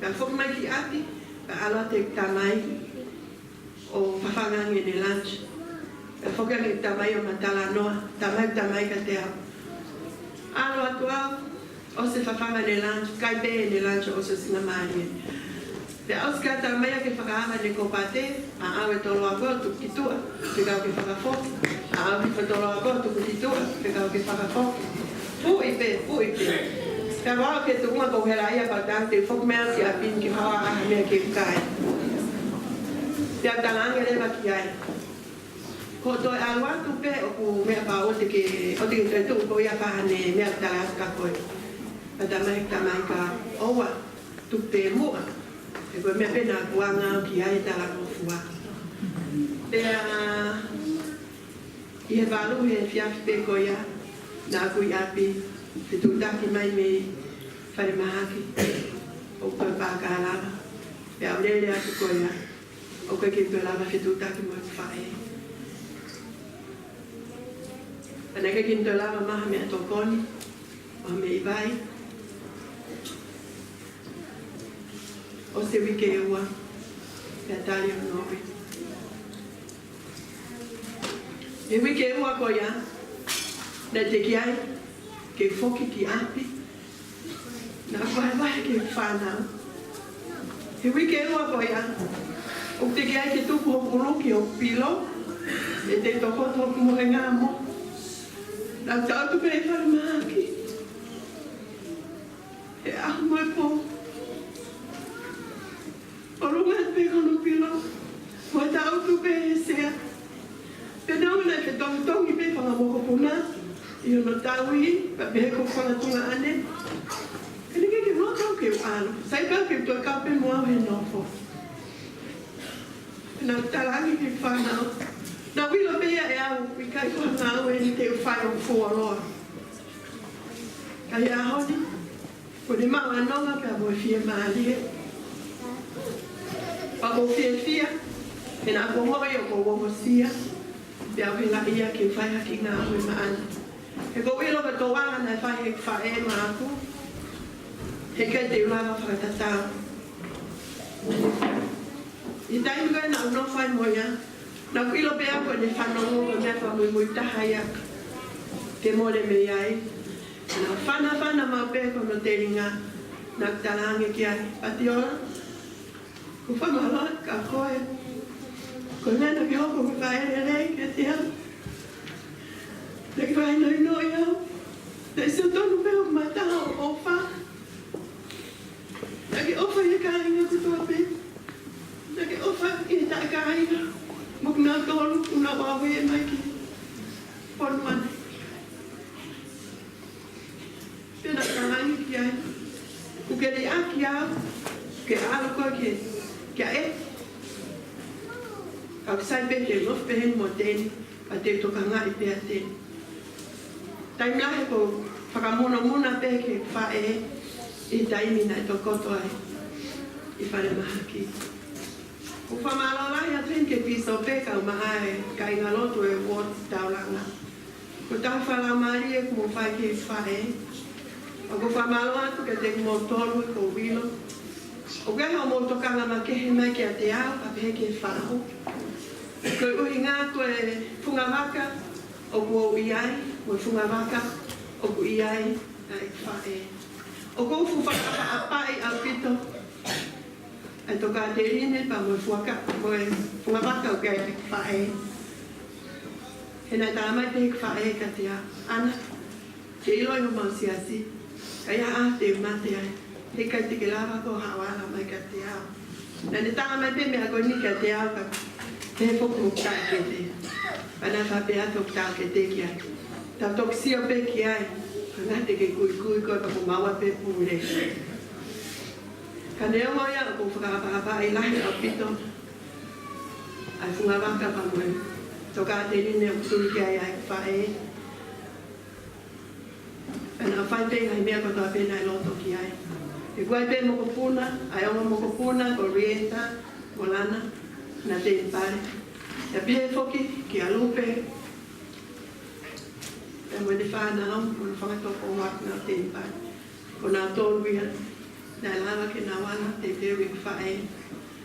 Pea foki mai ki ʻapi, pea ʻalu atu ʻeku tamai ʻo fafanga ange ʻene lunch. Pea foki ange ʻeku tamai ʻo ma talanoa, tamai, tamai kiate au. ʻAlu atu au, ʻosi e fafanga ʻene lunch, kai pē ʻene lunch ʻo ʻosi ʻo singa mālie. Pea ʻosi ka tamai ʻa ke fakaava ʻene kōpate, ʻa au e tolo ako ʻo tuku ki tuʻa, fekau ke fakafoki. ʻA au ki he tolo ako ʻo tuku ki tuʻa, fekau ke fakafoki. Puʻi pē, puʻi pē. Pea u aʻu ki he tuʻunga ko e hela ia pea u talaange te u foki mai au ki ʻapi ni ke u haʻu ʻo ʻai ha meʻa ke u kai. Pea u talaange leva ki ai. Ko e toe ʻalu atu pē ʻoku meʻa pē ʻoua te ke, ʻoua te ke toe tuʻu koe ia fahane meʻa tala atu ka koe. Pea talamai, talamai ka ʻoua, tuku pē muʻa. He ko e meʻa pē naʻa ku anga au ki ai e talangofua. Pea ʻi he valu he efiafi pē ko ia, naʻa ku ʻi ʻapi, fetuʻutaki mai mei falemahaki, ʻoku toe pākālava. Pea u lele atu ko ia, ʻoku ʻikai ke toe lava fetuʻutaki mo ʻeku faʻē. Pea naʻe ʻikai ke toe lava maʻu ha meʻatokoni, maʻu ha meʻi vai. ʻOsi e uike ʻe ua, pea tali hono ui. He uike ʻe ua ko ia, naʻe teʻeki ai ke foki ki ʻapi. Naʻa ku vahevahe ki he fānau. He uike ʻe ua ko ia, ʻoku teʻeki ai ke tuku hoku ʻulu ki hoku pilo, ʻe te tokoto hoku mohenga mo. Naʻa ku tangutu pē ʻi falemahaki he ʻaho mo e pō. ʻOlunga pē hono pilo, mo tangutu pē he sea. Pea naʻe fetongitongi pē fanga mokopuna ʻi hono tauhi, pea pehē ko e fanga tuongaʻane. Pea naʻe ʻikai ke u loto ke u ʻalu. Sai pē ke u toe kau pē mo au he nofo. Pea naʻa ku talaange ki he fānau, Naʻá ku ʻilo pē ia ʻe au ʻoku ʻikai ko ha ngāue eni te u fai ʻo fuoloa. Ka ʻi he ʻaho ni, kuó ne maʻu ʻa e nonga pea mo e fiemālie. Pea ʻoku ou fiefia, he naʻá ku ongoʻi ʻoku ou ongosia, pea u helaʻia ke u fai ha kiʻi ngāue maʻana. He ʻoku ou ʻilo ko e toʻa naʻe fai ʻe heʻeku faʻē maʻaku, heʻikai te u lava fakatatau. ʻI he taimi ko ē naʻá ku nofo ai mo ia, naʻá ku ʻilo pē au ko ʻene fanongo ko e meʻa fakamuimui taha ia ke mole mei ai. Naʻe fanafana maʻu pē ko hono telinga, naʻá ku talaange ki ai, Patiola, ʻoku ou fakamālō atu kia koe. Ko e meʻa naʻá ke hoko ko e faʻē lelei kiate au. Naʻá ke fakahinohinoʻi au. Naʻe sio tonu pē hoku mata ʻo ʻofa. Naʻá ke ʻofa ʻi he kāinga kotoa pē. Naʻá ke ʻofa ʻi he taʻekāinga mo kinautolu ʻoku nau ʻave mai ki he fonua ni. Pea naʻá ku talaange ki ai, ʻokú ke liʻaki au ke ʻalu koe ki he, ki he ʻeku. Ka ʻoku sai pē ke u nofo pehē ni mo Teni, pea te u tokangaʻi pē ʻa Teni. Taimi lahi ʻoku ou fakamunomuna pē ki he faʻē ʻi he taimi naʻe tokoto ai ʻi falemahaki. ʻOku ou fakamālō lahi atu heni ki he pīsope kae ʻumaʻā e kāingalotu ʻo e uooti taulanga. Ko e taha fakalaumālie ʻoku mou fai ki he faʻē. ʻOku ou fakamālō atu kiate kimoutolu ʻoku ou ʻilo ʻoku ʻi ai haʻamou tokanga makehe mai kiate au, kae pehē ki he faʻu. Ko e ʻuhinga ko e fungavaka ʻoku ou ʻi ai, mo e fungavaka ʻoku ʻi ai ʻa e faʻē. ʻOku ou fuʻu fakaʻapaʻapaʻi ʻaupito ʻa e tokāteline pea mo e fuaka, mo e fungavaka ʻoku ʻi ai e faʻē. He naʻe talamai pē ʻe he faʻē kiate au, ʻAna, ke ʻiloʻi homau siasi, ka ʻi ha ʻaho te u mate ai, heʻikai te ke lava koe ʻo haʻu ʻo ala mai kiate au. Naʻá ne talamai pē meʻa ko eni kiate au ka pehē foki hoku taʻokete. Pea naʻe faʻa pehē atu hoku taʻokete ki ai, Tau toki sio pē ki ai, ka naʻe ʻikai te ke kuikui koe ka ko maua pē pule. Ka neongo ia ʻoku ou fakaʻapaʻapaʻi lahi ʻaupito ʻa e fungavaka pea mo e tokāteline ʻoku tuli ki ai ʻa e faʻē. Pea naʻá ku fai pē ngaahi meʻa kotoa pē naʻe loto ki ai. He ʻoku ʻi ai pē mokopuna, ʻa e ongo mokopuna, ko Rieta mo Lana, naʻa nau temipale. Pea pehē foki kia Lupe, pea mo ʻene fānau, mo hono fanga tokoua naʻa nau temipale. Ko kinautolu ia naʻe lava ke nau ala teuteu ki he faʻē.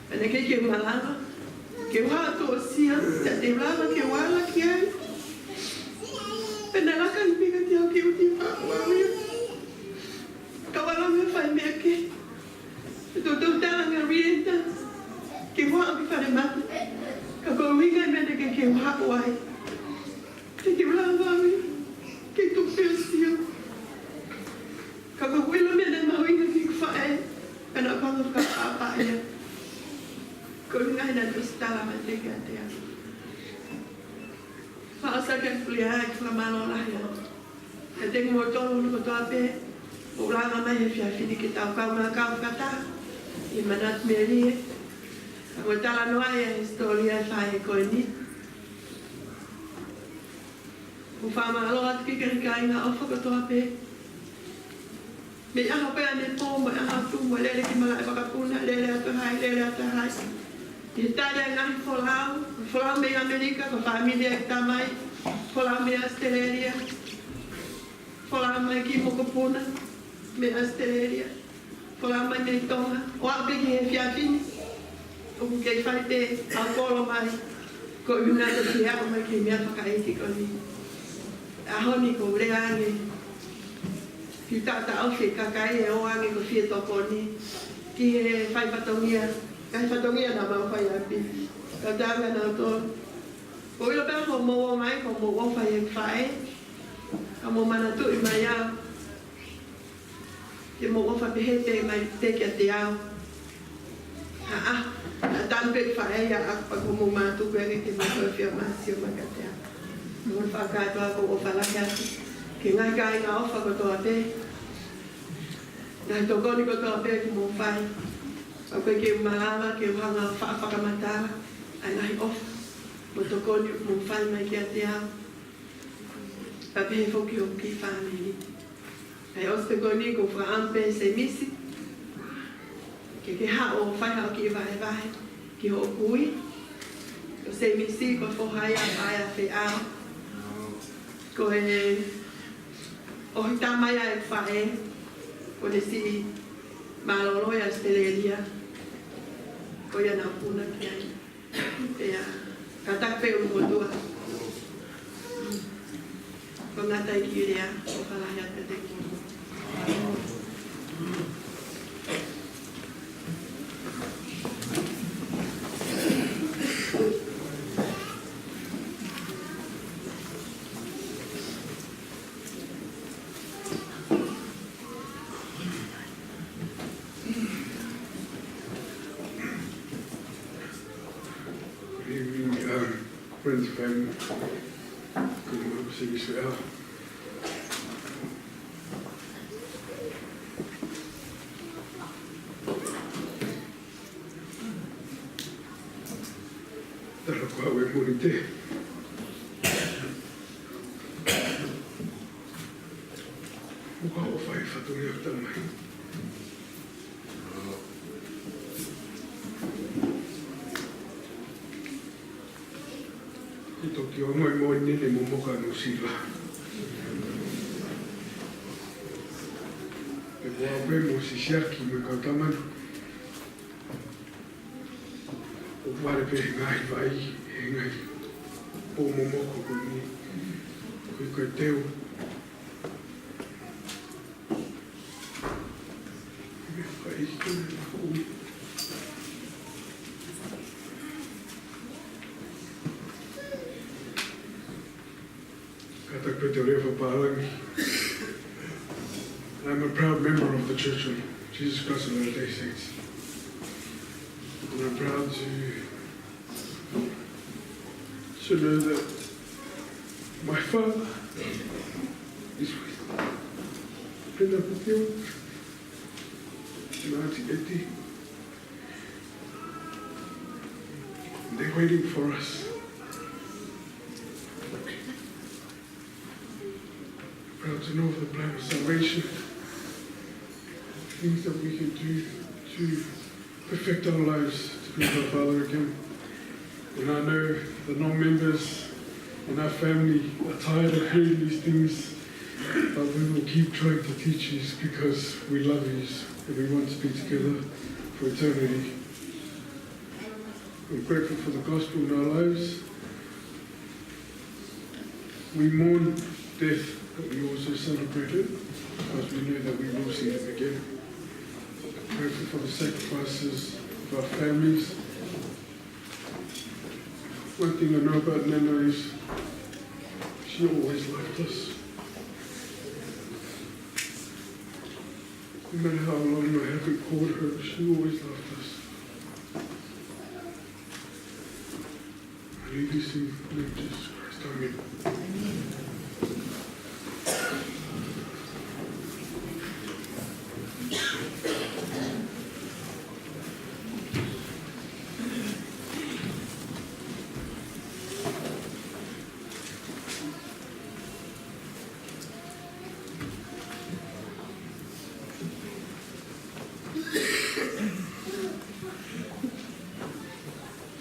Pea naʻe ʻikai ke u malava ke u haʻu ʻo tuʻusia, pea te u lava ke u ala ki ai. Pea naʻe laka ʻene pika kiate au ke u tī faʻu au ia. Ka u ala mo fai meʻa kehe. Pea toutou talaange kia Rieta ke u haʻu ki falemate. Ka ko e ʻuhinga ia naʻe ʻikai ke u haʻu ai, te u lava au ia ke u tuʻu pē ʻo sio. Ka ko ʻeku ʻilo meʻa naʻe mahuʻinga ki heʻeku faʻē, pea naʻá ku hanga ʻo fakaʻapaʻapaʻi ia. Ko e ʻuhinga ia naʻe ʻosi talamai pē kiate au. Faʻa ʻosi ʻaki ʻeku lea ʻeku fakamālō lahi atu kiate kimoutolu hono kotoa pē ʻoku lava mai he efiafi ni ke tau kaungā kau fakataha ʻi he manatu melie, pea mo talanoaʻi ʻa e hisitōlia ʻo e faʻē ko eni. ʻOku ou fakamālō atu ki he ngaahi kāinga ʻofa kotoa pē. Mei he ʻaho ko ē ʻanepō, mo e ʻaho atu, mo e lele ki malaʻe vakapuna, lele atu hai, lele atu hai. ʻI he tali ʻa e ngaahi folau, folau mei ʻAmelika, ko e fāmili ʻa e tamai, folau mei ʻAositelēlia, folau mai e kiʻi mokopuna mei ʻAositelēlia, folau mai mei Tonga, ʻo aʻu pē ki he efiafi ni, ʻoku kei fai pē ʻaupolo mai, ko e ʻuhinga ko e aʻu mai ki he meʻa fakaʻeiki ko eni. ʻAho ni ʻoku ou lea ange ki he taʻataʻofi e kakai ʻe ō ange ko e fie tokoni ki he fai fatongia, ngaahi fatongia naʻa mau fai ʻi ʻapi. Ka ʻoku ou talaange kia nautolu, ʻoku ou ʻilo pē ʻoku mou ō mai, ʻoku mou ʻofa ʻi heʻeku faʻē, ka mou manatuʻi mai au, ke mou ʻofa pehē pē mai pē kiate au. ʻA, ʻa, ʻa tanu pē faʻē ia ʻa, pea ʻoku mou mātuku ange ke mou toe fiemālie mai kiate au. Mou fakakātoa ʻoku ou ʻofa lahi atu ki he ngaahi kāinga ʻofa kotoa pē, ngaahi tokoni kotoa pē ʻoku mou fai. ʻOku ʻikai ke u malava ke u hanga ʻo fa-, fakamatala ʻa e ngaahi ʻofa mo e tokoni ʻoku mou fai mai kiate au. Pea pehē foki hoku kiʻi fāmili. Pea ʻosi e tokoni ʻoku ou fakaʻamu pē Semisi ke ke haʻu ʻo fai haʻo kiʻi vahevahe ki hoʻo kui. Ko Semisi ko e foha ia ʻa Faʻē ʻAfeʻao. Ko e ʻohitama ia ʻeku faʻē, ko ʻene siʻi mālōlō ʻi ʻAositelēlia. Ko ia naʻa ku puna ki ai. Pea kātaki pē ʻulumotuʻa. Ko ngata e kiʻi lea, ʻofa lahi atu kiate kimoutolu. Good evening, um, friends and family. Good evening, Mister Al. Tala ko au e Monite. ʻOku ou fai fatongia ʻo Tamai. Ke toki ongo e moʻoni ni mo moka Nuʻusila. Pea ko au pē mo Sisiaki mo e kau tama ni. ʻOku vale pē he ngaahi vai, he ngaahi pō momoko ko eni. Ko e, ko e teu. Meʻa fai ki he ngaahi ui. Kātaki pē te u lea fakapālangi. I'm a proud member of the Church of Jesus Christ of Latter-day Saints. And I'm proud to, to know that my father is with Brenda Mateo and Auntie Etty. They're waiting for us. Proud to know of the plan of salvation, things that we can do to perfect our lives to please our Father again. And I know the non-members in our family are tired of hearing these things, but we will keep trying to teach you because we love you and we want to be together for eternity. We're grateful for the gospel in our lives. We mourn death, but we also celebrate it because we know that we will see them again. Grateful for the sacrifices of our families. One thing I know about Nana is she always loved us. No matter how long I haven't called her, she always loved us. I leave this in the name of Jesus Christ. Amen.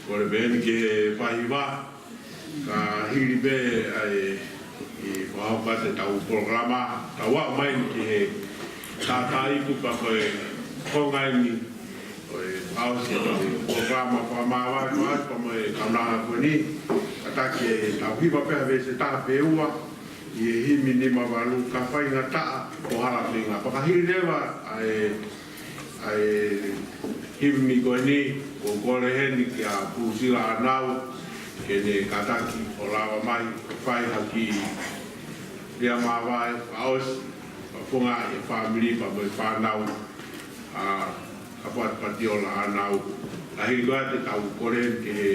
Kole pē eni ke fai hiva, ka hili pē ʻa e, ʻi he fakahoko atu ʻetau polokalama, tau aʻu mai eni ki he tātāiku pea ko e konga eni ʻo e fakaʻosi ʻetau polokalama fakamāvae, fakaʻosi pea mo e kaunanga ko eni, kātaki ʻetau hiva pē ha veesi ʻe taha pe ua, ʻi he himi nima valu, Ka Faingataʻa ʻo Hala Feinga. Pea ka hili leva ʻa e, ʻa e himi ko eni, ʻoku ou kole heni kia Pusila ʻAnau, ke ne kātaki ʻo lava mai, fai ha kiʻi lea māvae, fakaʻosi, fakafofongaʻi e fāmili pea mo e fānau ʻa Kapati Patiola ʻAnau. Ka hili ko ia te tau kole ki he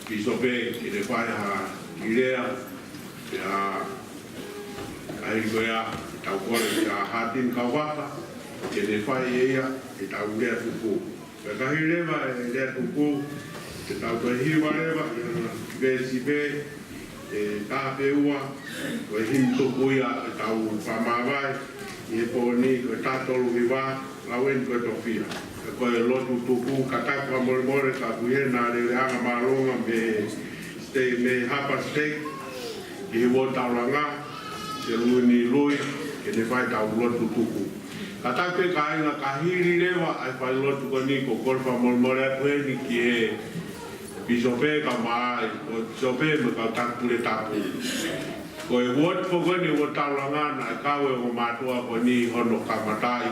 pīsope ke ne fai ha kiʻi lea, pea ka hili ko ia te tau kole kia Hātini Kauvaka ke ne fai ʻe ia ʻetau lea tuku. Pea ka hili leva e lea tuku, Ke tau toe hiva leva, ʻi he veesi pē ʻe taha pe ua, ko e himi tuku ia ʻetau fakamāvae ʻi he pō ni, ko e taha tolu hiva, lau eni ko e tofiʻa. Ko e lotu tuku, kātaki fakamolemole ka ʻoku ʻi hena leleʻanga māʻolunga mei he state, mei he Harbour State, ki he Uō Taulanga, Seluni Lui, ke ne fai ʻetau lotu tuku. Kātaki pē kāinga, ka hili leva ʻa e fai lotu ko eni, ʻoku ou kole fakamolemole atu heni ki he pīsope kae ʻumaʻā e kau pīsope mo e kau taki pule tapu. Ko e uooti ko eni, Uō Taulanga, naʻe kau e ongo mātuʻa ko eni hono kamataʻi.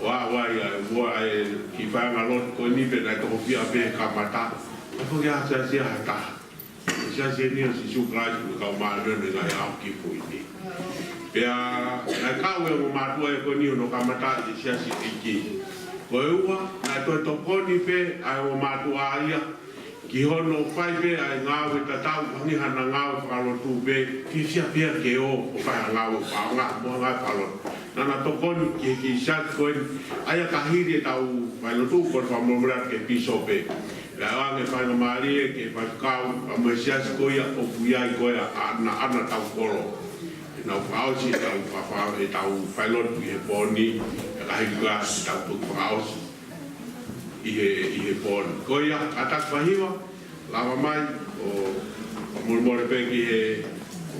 ʻO aʻu ai ʻa e uooti ʻa e kiʻi faiʻanga lotu ko eni pea naʻe toko fiha pē kamata. ʻOku ʻikai ke ʻi ai ha siasi ʻe taha. Siasi eni ʻo Sīsū Kalaisi ʻo e Kau Māʻoniʻoni ʻi he Ngaahi ʻAho Kimui Ni. Pea naʻe kau e ongo mātuʻa ko eni hono kamataʻi e siasi ʻeiki. Ko e ua, naʻe toe tokoni pē ʻa e ongo mātuʻa ia ki hono fai pē ʻa e ngāue tatau, hangē haʻana ngāue fakalotu pē, ke fiefia pea ke ō ʻo fai ha ngāue paonga mo ha ngāue fakalotu. Naʻá na tokoni ki he kiʻi siasi ko eni, ʻa ia ka hili ʻetau fai lotu, ʻoku ou kole fakamolemole atu ki he pīsope. Pea ʻoange faingamālie ki he faifekau, pea mo e siasi ko ia ʻoku ʻi ai ko ia ʻa ʻAna ʻAna Taukolo. Ke nau fakaʻosi ʻetau fa-, fa-, ʻetau fai lotu ʻi he pō ni, pea ka hili ko ia ʻetau toki fakaʻosi ʻi he, ʻi he pō ni. Ko ia, kātaki fakahiva, lava mai, ʻo, ʻo fakamolemole pē ki he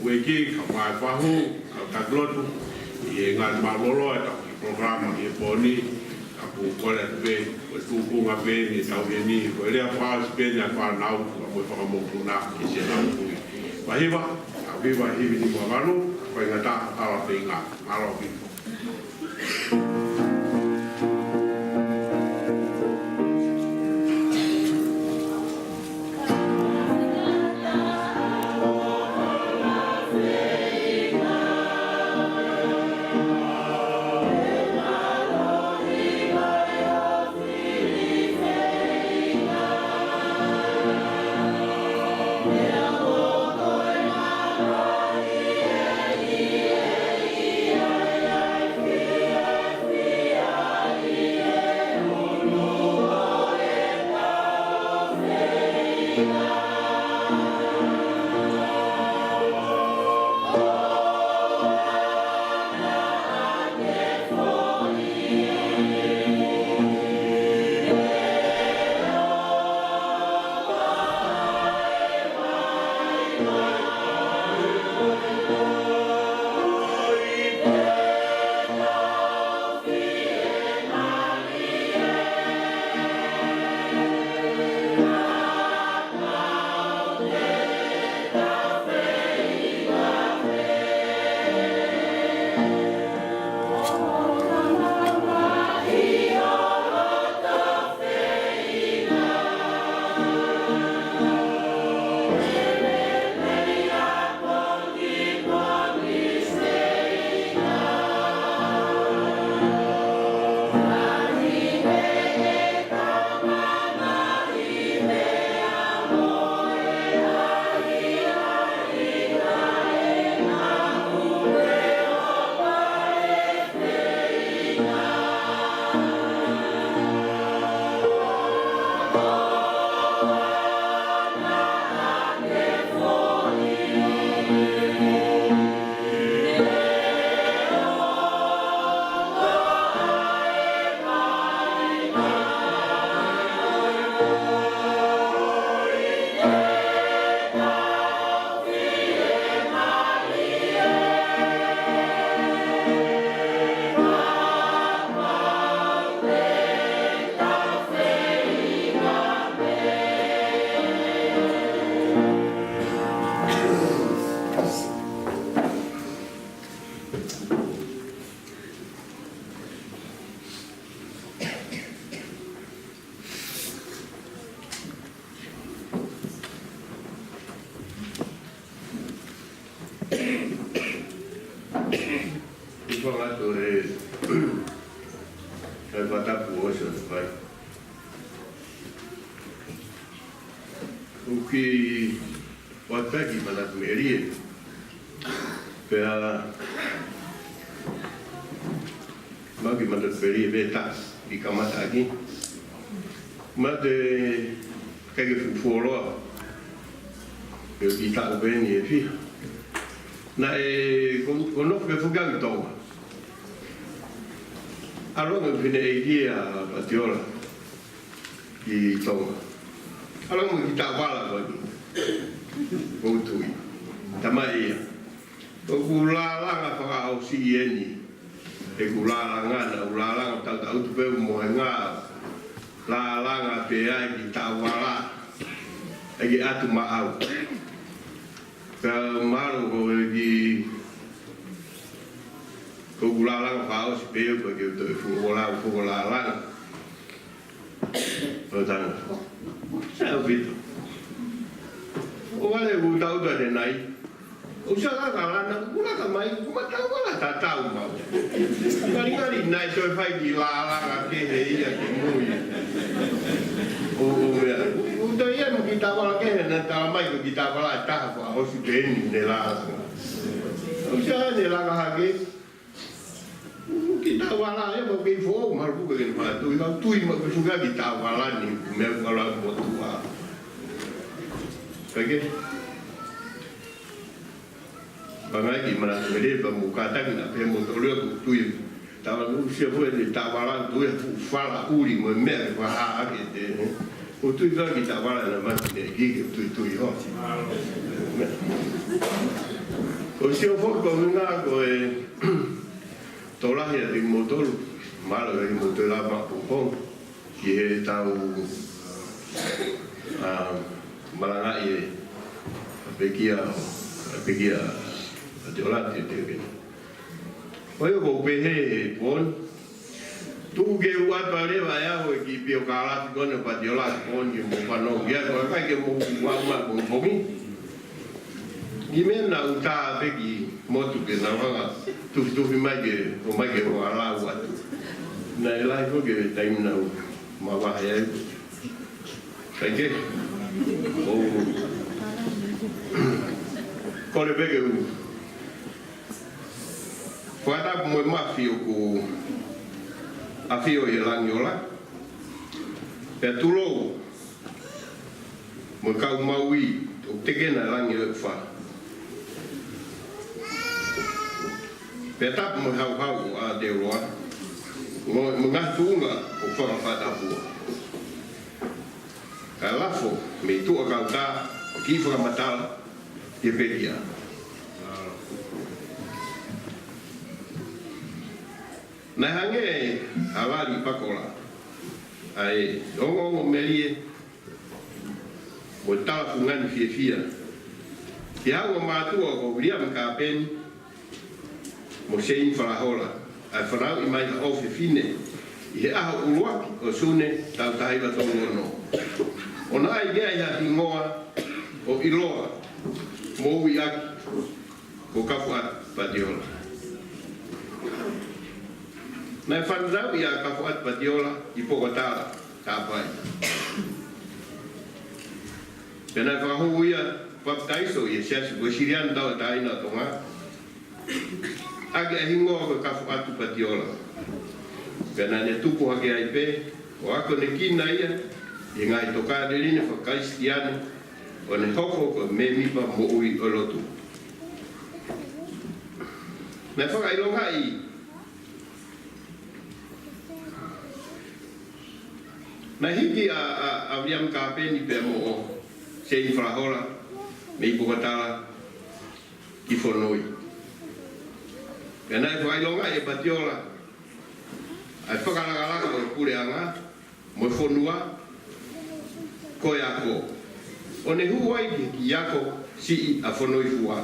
ueiki, kae ʻumaʻā e fahu, kau taki lotu, ʻi he ngaahi mālōlō ʻetau kiʻi polokalama ʻi he pō ni, ka ʻoku ou kole atu pē, ko e tuʻunga pē eni ʻetau ʻi heni, ko e lea fakaʻosi pē eni ʻa e fānau, kae ʻumaʻā e fakamokopuna, ki siʻenau kui. Fakahiva, ʻa e hiva hiva ni mo valu, ko e ngata, ʻa e feinga, mālō ʻaupito. ʻI he fakaʻatu e, e fakatapu ʻosi ʻo te fai. ʻOku ou ʻoatu ʻa e kiʻi manatu meʻa ē. Pea, mo e kiʻi manatu meʻa ē pē taha, kiʻi kamata ʻaki. Mate, Kae ke fuʻu fuoloa. Ke u ki taʻu pē eni ʻe fiha. Naʻe ko, ko nofo ke fuka ki Tonga. ʻAlu ange fineʻeiki ʻa Patiola ki Tonga. ʻAlu ange ki Tavala ko eni. Ko u tui. Tamai ia. ʻOku lālanga fakaʻosi eni. ʻEku lālanga naʻa ku lālanga tautautefito pē mo e ngaahi lālanga pē ai ki Tavala. ʻAi ke ʻatu maʻau. Ka mahalo ko e ki, ko ʻeku lālanga fakaʻosi pē ʻoku ke u toe fuʻu ʻola, fuʻu lālanga. ʻO tana. Sai ʻaupito. ʻO vale ʻoku tau tane nai. ʻOku sai laka lana, ʻoku laka mai, ʻoku ma tau ala tatau mau. Ngalingali nai toe fai ki lālanga kehe ia ki mui. ʻO, ʻo meʻa. ʻO toe ia mo ki Tavala kehe naʻe tala mai ko ki Tavala ʻe taha fakaʻosi pē eni ne lālanga. ʻOku sai ne laka hake. Ki Tavala ia, mau kei foʻou, mau puke ke ne fai tui, mau tui, mau ke fuka ki Tavala ni, meʻa ʻoku ala motuʻa. Kae kehe. Pangai ki mana tuele, pa mo kātaki naʻa pē mo tolea ko tui. Tavala ʻoku sia foʻi ʻe Tavala tui, fuʻu fala ʻuli, mo e meʻa ke fakaha ake te. ʻO tui ka ki Tavala na mati ne ki ke tui tui ho. Ko sio foki ko minga ko e tokolahi ʻa kimoutolu, mālō ʻa kimoutolu lava ʻo pō ki he tau, ā, malangaʻi e pekia, pekia ʻa Patiola te te ke. ʻOi ʻoku ou pehē he pō ni. Tuku ke u ʻatu leva ʻe au e kiʻi pio kālafi ko eni ʻo Patiola he pō ni ke mo fanongo ia ko e kai ke mo ua ma mo mo mi. Ki mena u tā pē ki motu ke nau hanga tufitufi mai ke, ʻo mai ke mo ala ua tu. Naʻe lahi ko ke taimi naʻa ku mavahe ai. Kae kehe. ʻO. Kole pē ke u fakatapu mo e mafi ʻoku ʻafio ʻi he langi ola. Pea tulou mo e kau maui ʻoku tekena ʻa e langi ʻo e ʻufa. Pea tapu mo e hauhau ʻo Aotearoa. Mo, mo e ngaahi tuʻunga ʻoku fakafakatapua. Kae lafo mei tuʻa kautā ʻo kiʻi fakamatala ki he pekia. Naʻe hangē ha lali pakola ʻa e ongoongo melie mo e tala fungani fiefia ki he ongo mātuʻa ko Viliami Kāpeni mo Seini Falahola, ʻa e fanauʻi mai ha ʻofefine ʻi he ʻaho ʻuluaki ʻo Sune taha hiva tolu ono. ʻO naʻe ʻi ai ha hingoa ʻoku ʻiloa mo ui ʻaki ko Kafuʻatu Patiola. Naʻe fanauʻi ʻa Kafuʻatu Patiola ʻi Pokotala, Tapai. Pea naʻe fakahū ia papitaiso ʻi he Siasi Uēsiliana Tauʻatāina ʻo Tonga, ʻaki ʻa e hingoa ko Kafuʻatu Patiola. Pea naʻa ne tupu hake ai pē, ʻo akonekina ia ʻi he ngaahi tokāteline faka-Kalisitiane, ʻo ne hoko ko e mēmipa moʻui ʻo e lotu. Naʻe fakaʻilongaʻi, naʻe hiki ʻa, ʻa, ʻa Viliami Kāpeni pea mo Seini Falahola mei Pokotala ki Fonoi. Pea naʻe fakaʻilongaʻi ʻe Patiola ʻa e fakalakalaka ʻo e puleʻanga mo e fonua ko e ako, ʻo ne hū ai ki he kiʻi ako siʻi ʻa Fonoifua.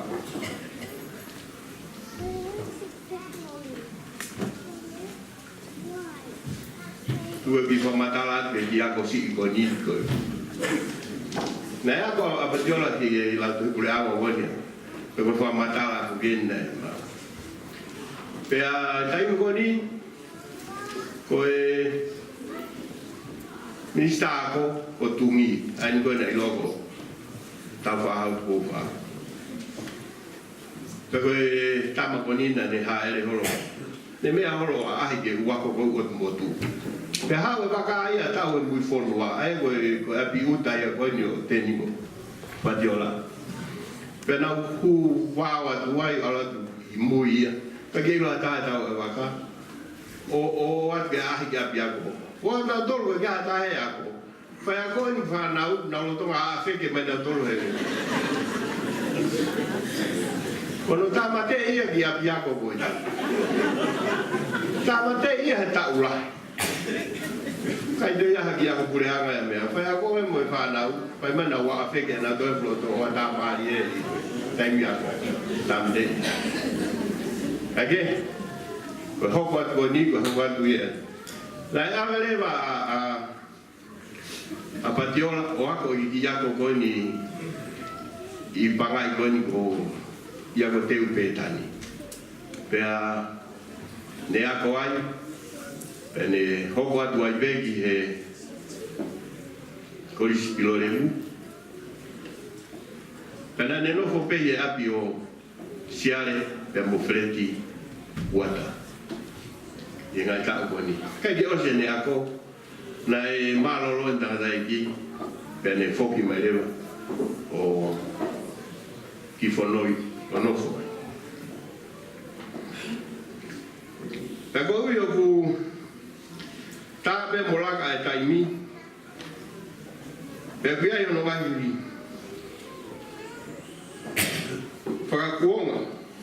Tuku ke u fakamatala atu e kiʻi ako siʻi ko eni ko e. Naʻe ako ʻa Patiola ki he Lautohi Puleʻanga ko eni. Pea ko e fakamatala atu ki ai. Pea taimi ko eni, ko e Minisitā Ako ko Tungi, ʻa eni ko ē naʻe ʻiloa ko Tāufaʻāhau Tupou Fā. Pea ko e tama ko eni naʻa ne hāʻele holo. Ne meʻa holo ʻo ʻaʻahi ke u ako ko u ʻotu motu. Pea haʻu e vaka ia ʻo tau he mui fonua, ʻa ia ko e, ko e ʻapi ʻuta ia ko eni ʻo Teni ko Patiola. Pea nau hū vao atu ai, ʻalu atu ʻi mui ia. Pea ke ʻilo ʻa e taha ʻe taha ʻo e vaka. ʻO, ʻo ʻoatu ke ʻaʻahi ki ʻapiako. ʻOatu ʻa e tolu ke ʻaʻahi ki he ako. Faiako eni fānau, nau lolotonga ʻafeke mai nautolu he. Ko hono tāmateʻi ia ki ʻapiako ko ē. Tāmateʻi ia he taʻu lahi. ʻIkai toe ʻi ai ha kiʻi ako puleʻanga ia meʻa. Faiako ē mo e fānau, fai mai naʻa nau ʻafeke nautolu he fuloto ʻo tāmālie ʻi he taimi ako. Tāmateʻi. ʻA ia, ko e hoko atu ko eni, ko e hoko atu ia. Naʻe ʻave leva ʻa, ʻa, ʻa Patiola ʻo ako ʻi he kiʻi ako ko eni ʻi Pangai ko eni ko ia ko Teu Pētani. Pea ne ako ai, pea ne hoko atu ai pē ki he Kolisi Pilolevu. Pea naʻa ne nofo pē ʻi he ʻapi ʻo Siale pea mo Feleti Uata. ʻI he ngaahi taʻu ko eni. ʻIkai ke ʻosi ʻene ako, naʻe mālōlō ʻene tangataʻeiki, pea ne foki mai leva ʻo ki Fonoʻi ʻo nofo ai. Pea koeʻuhi ʻoku tā pē mo laka e taimi, pea ʻoku ʻi ai hono ngaahi fakakuonga,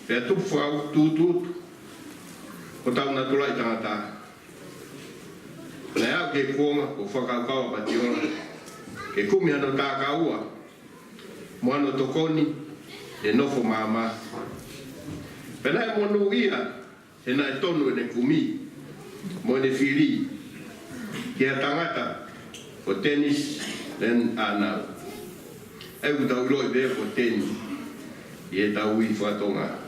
pea tupu fakatūtū hotau natula ʻi tangata. Naʻe aʻu ki he kuonga ko e fakakaukau ʻa Patiola ke kumi hano takaua mo hano tokoni he nofo maama. Pea naʻe monūʻia he naʻe tonu ʻene kumi mo ʻene fili ki ha tangata ko Teni Leni ʻAnau. ʻA ia ʻoku tau ʻiloʻi pē ko Teni ʻi heʻetau ui faka-Tonga.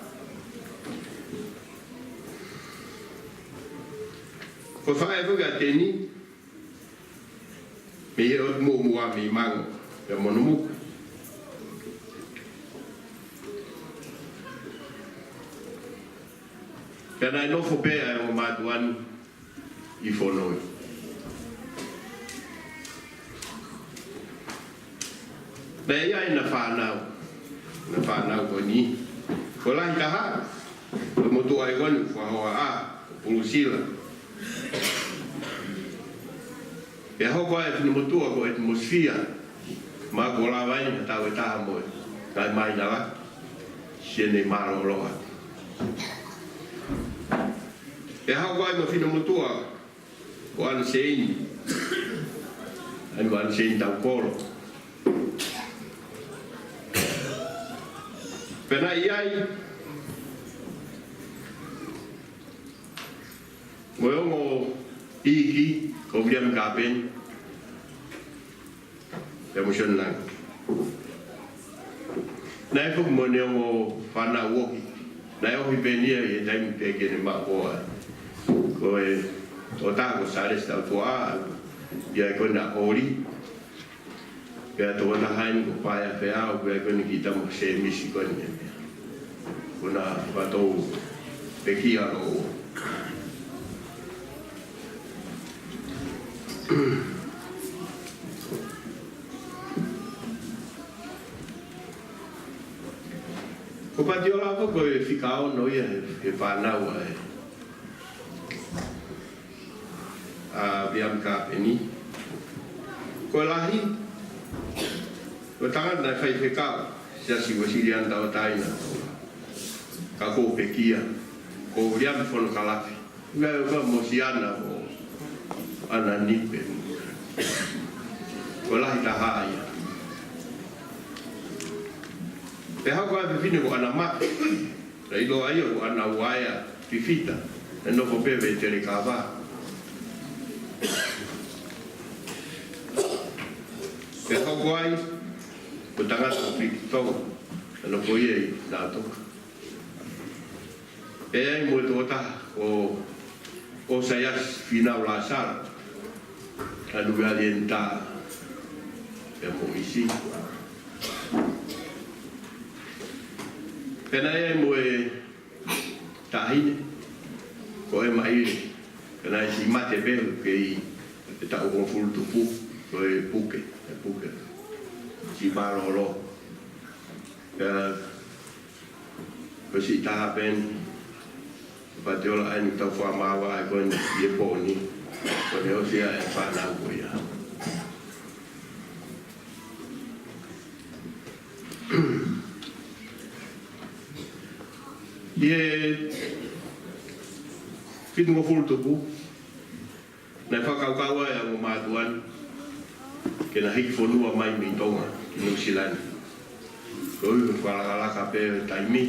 Ko e faʻē foki ʻa Teni mei he ʻotu muʻomuʻa mei Mango pea mo Nomuka. Pea naʻe nofo pē ʻa e ongo mātuʻa ni ʻi Fonoʻi. Naʻe ʻi ai ʻena fānau, ʻena fānau ko eni. Ko e lahi taha ʻo e motuʻa ʻi Fonoʻi, fakahoa ʻa Pulusila. Pea hoko ai e finemotuʻa ko ʻEtimosifia, ma ko lava ai ʻena tau ʻe taha mo e ngaahi māhina lahi, siʻene mālōlō atu. Pea hoko ai mo e finemotuʻa ko ʻAna Seini, ʻa ia ko ʻAna Seini Taukolo. Pea naʻe ʻi ai mo e ongo iiki ko Viliami Kapeni pea mo Sione Langi. Naʻe foki mo ʻene ongo fānau ʻohi. Naʻe ʻohi pē eni ia ʻi he taimi pē ke ne maʻu ko ē. Ko e ʻotaha ko Salesi Tautuaʻa, ʻi ai ko ʻena ʻoli. Pea tokotaha eni ko Paea Feau, pea ko ʻene kiʻi tama ko Semisi ko eni. Ko ʻena fakatou pekia lōua. Ko Patiola ko e fika ono ia he, he fānau ʻa e ʻa Viliami Kapeni. Ko e lahi, ko e tangata naʻe faifekau Siasi Uēsiliana Tauʻatāina, ka ko e pekia, ko Viliami Fonokalafi. Naʻe ʻi ai mo Siana mo ʻAna Nipe. Ko e lahi taha ia. Pea hoko ai e fefine ko ʻAna Mafi. Naʻe ʻiloa ia ko ʻAna Uaea Fifita, naʻe nofo pē ʻi Telekava. Pea hoko ai ko e tangata ko Piki Tonga, naʻe nofo ia ʻi Lautoka. Pea ʻi ai mo e tokotaha ko ʻOsaiasi Fīnau Lasala, ʻa Nuʻumealieni Tā, pea mo ʻIsi. Pea naʻe ʻi ai mo e taʻahine ko ʻEma ʻIle, pea naʻe siʻi mate pē ʻoku kei ʻE taʻu hongofulu tupu, ko e puke, e puke. Siʻi mālōlō. Pea, ko e siʻi taha pē eni, pea te ola ai ni tau fakamāvae ko eni ʻi he pō ni, ko ʻene ʻosi ia e fānau ko ia. ʻI he fitungofulu tupu, naʻe fakakaukau ai ʻa e ongo mātuʻa ni ke na hiki fonua mai mei Tonga ki Nuʻusila ni. Koeʻuhi ko e fakalakalaka pē ʻo e taimi,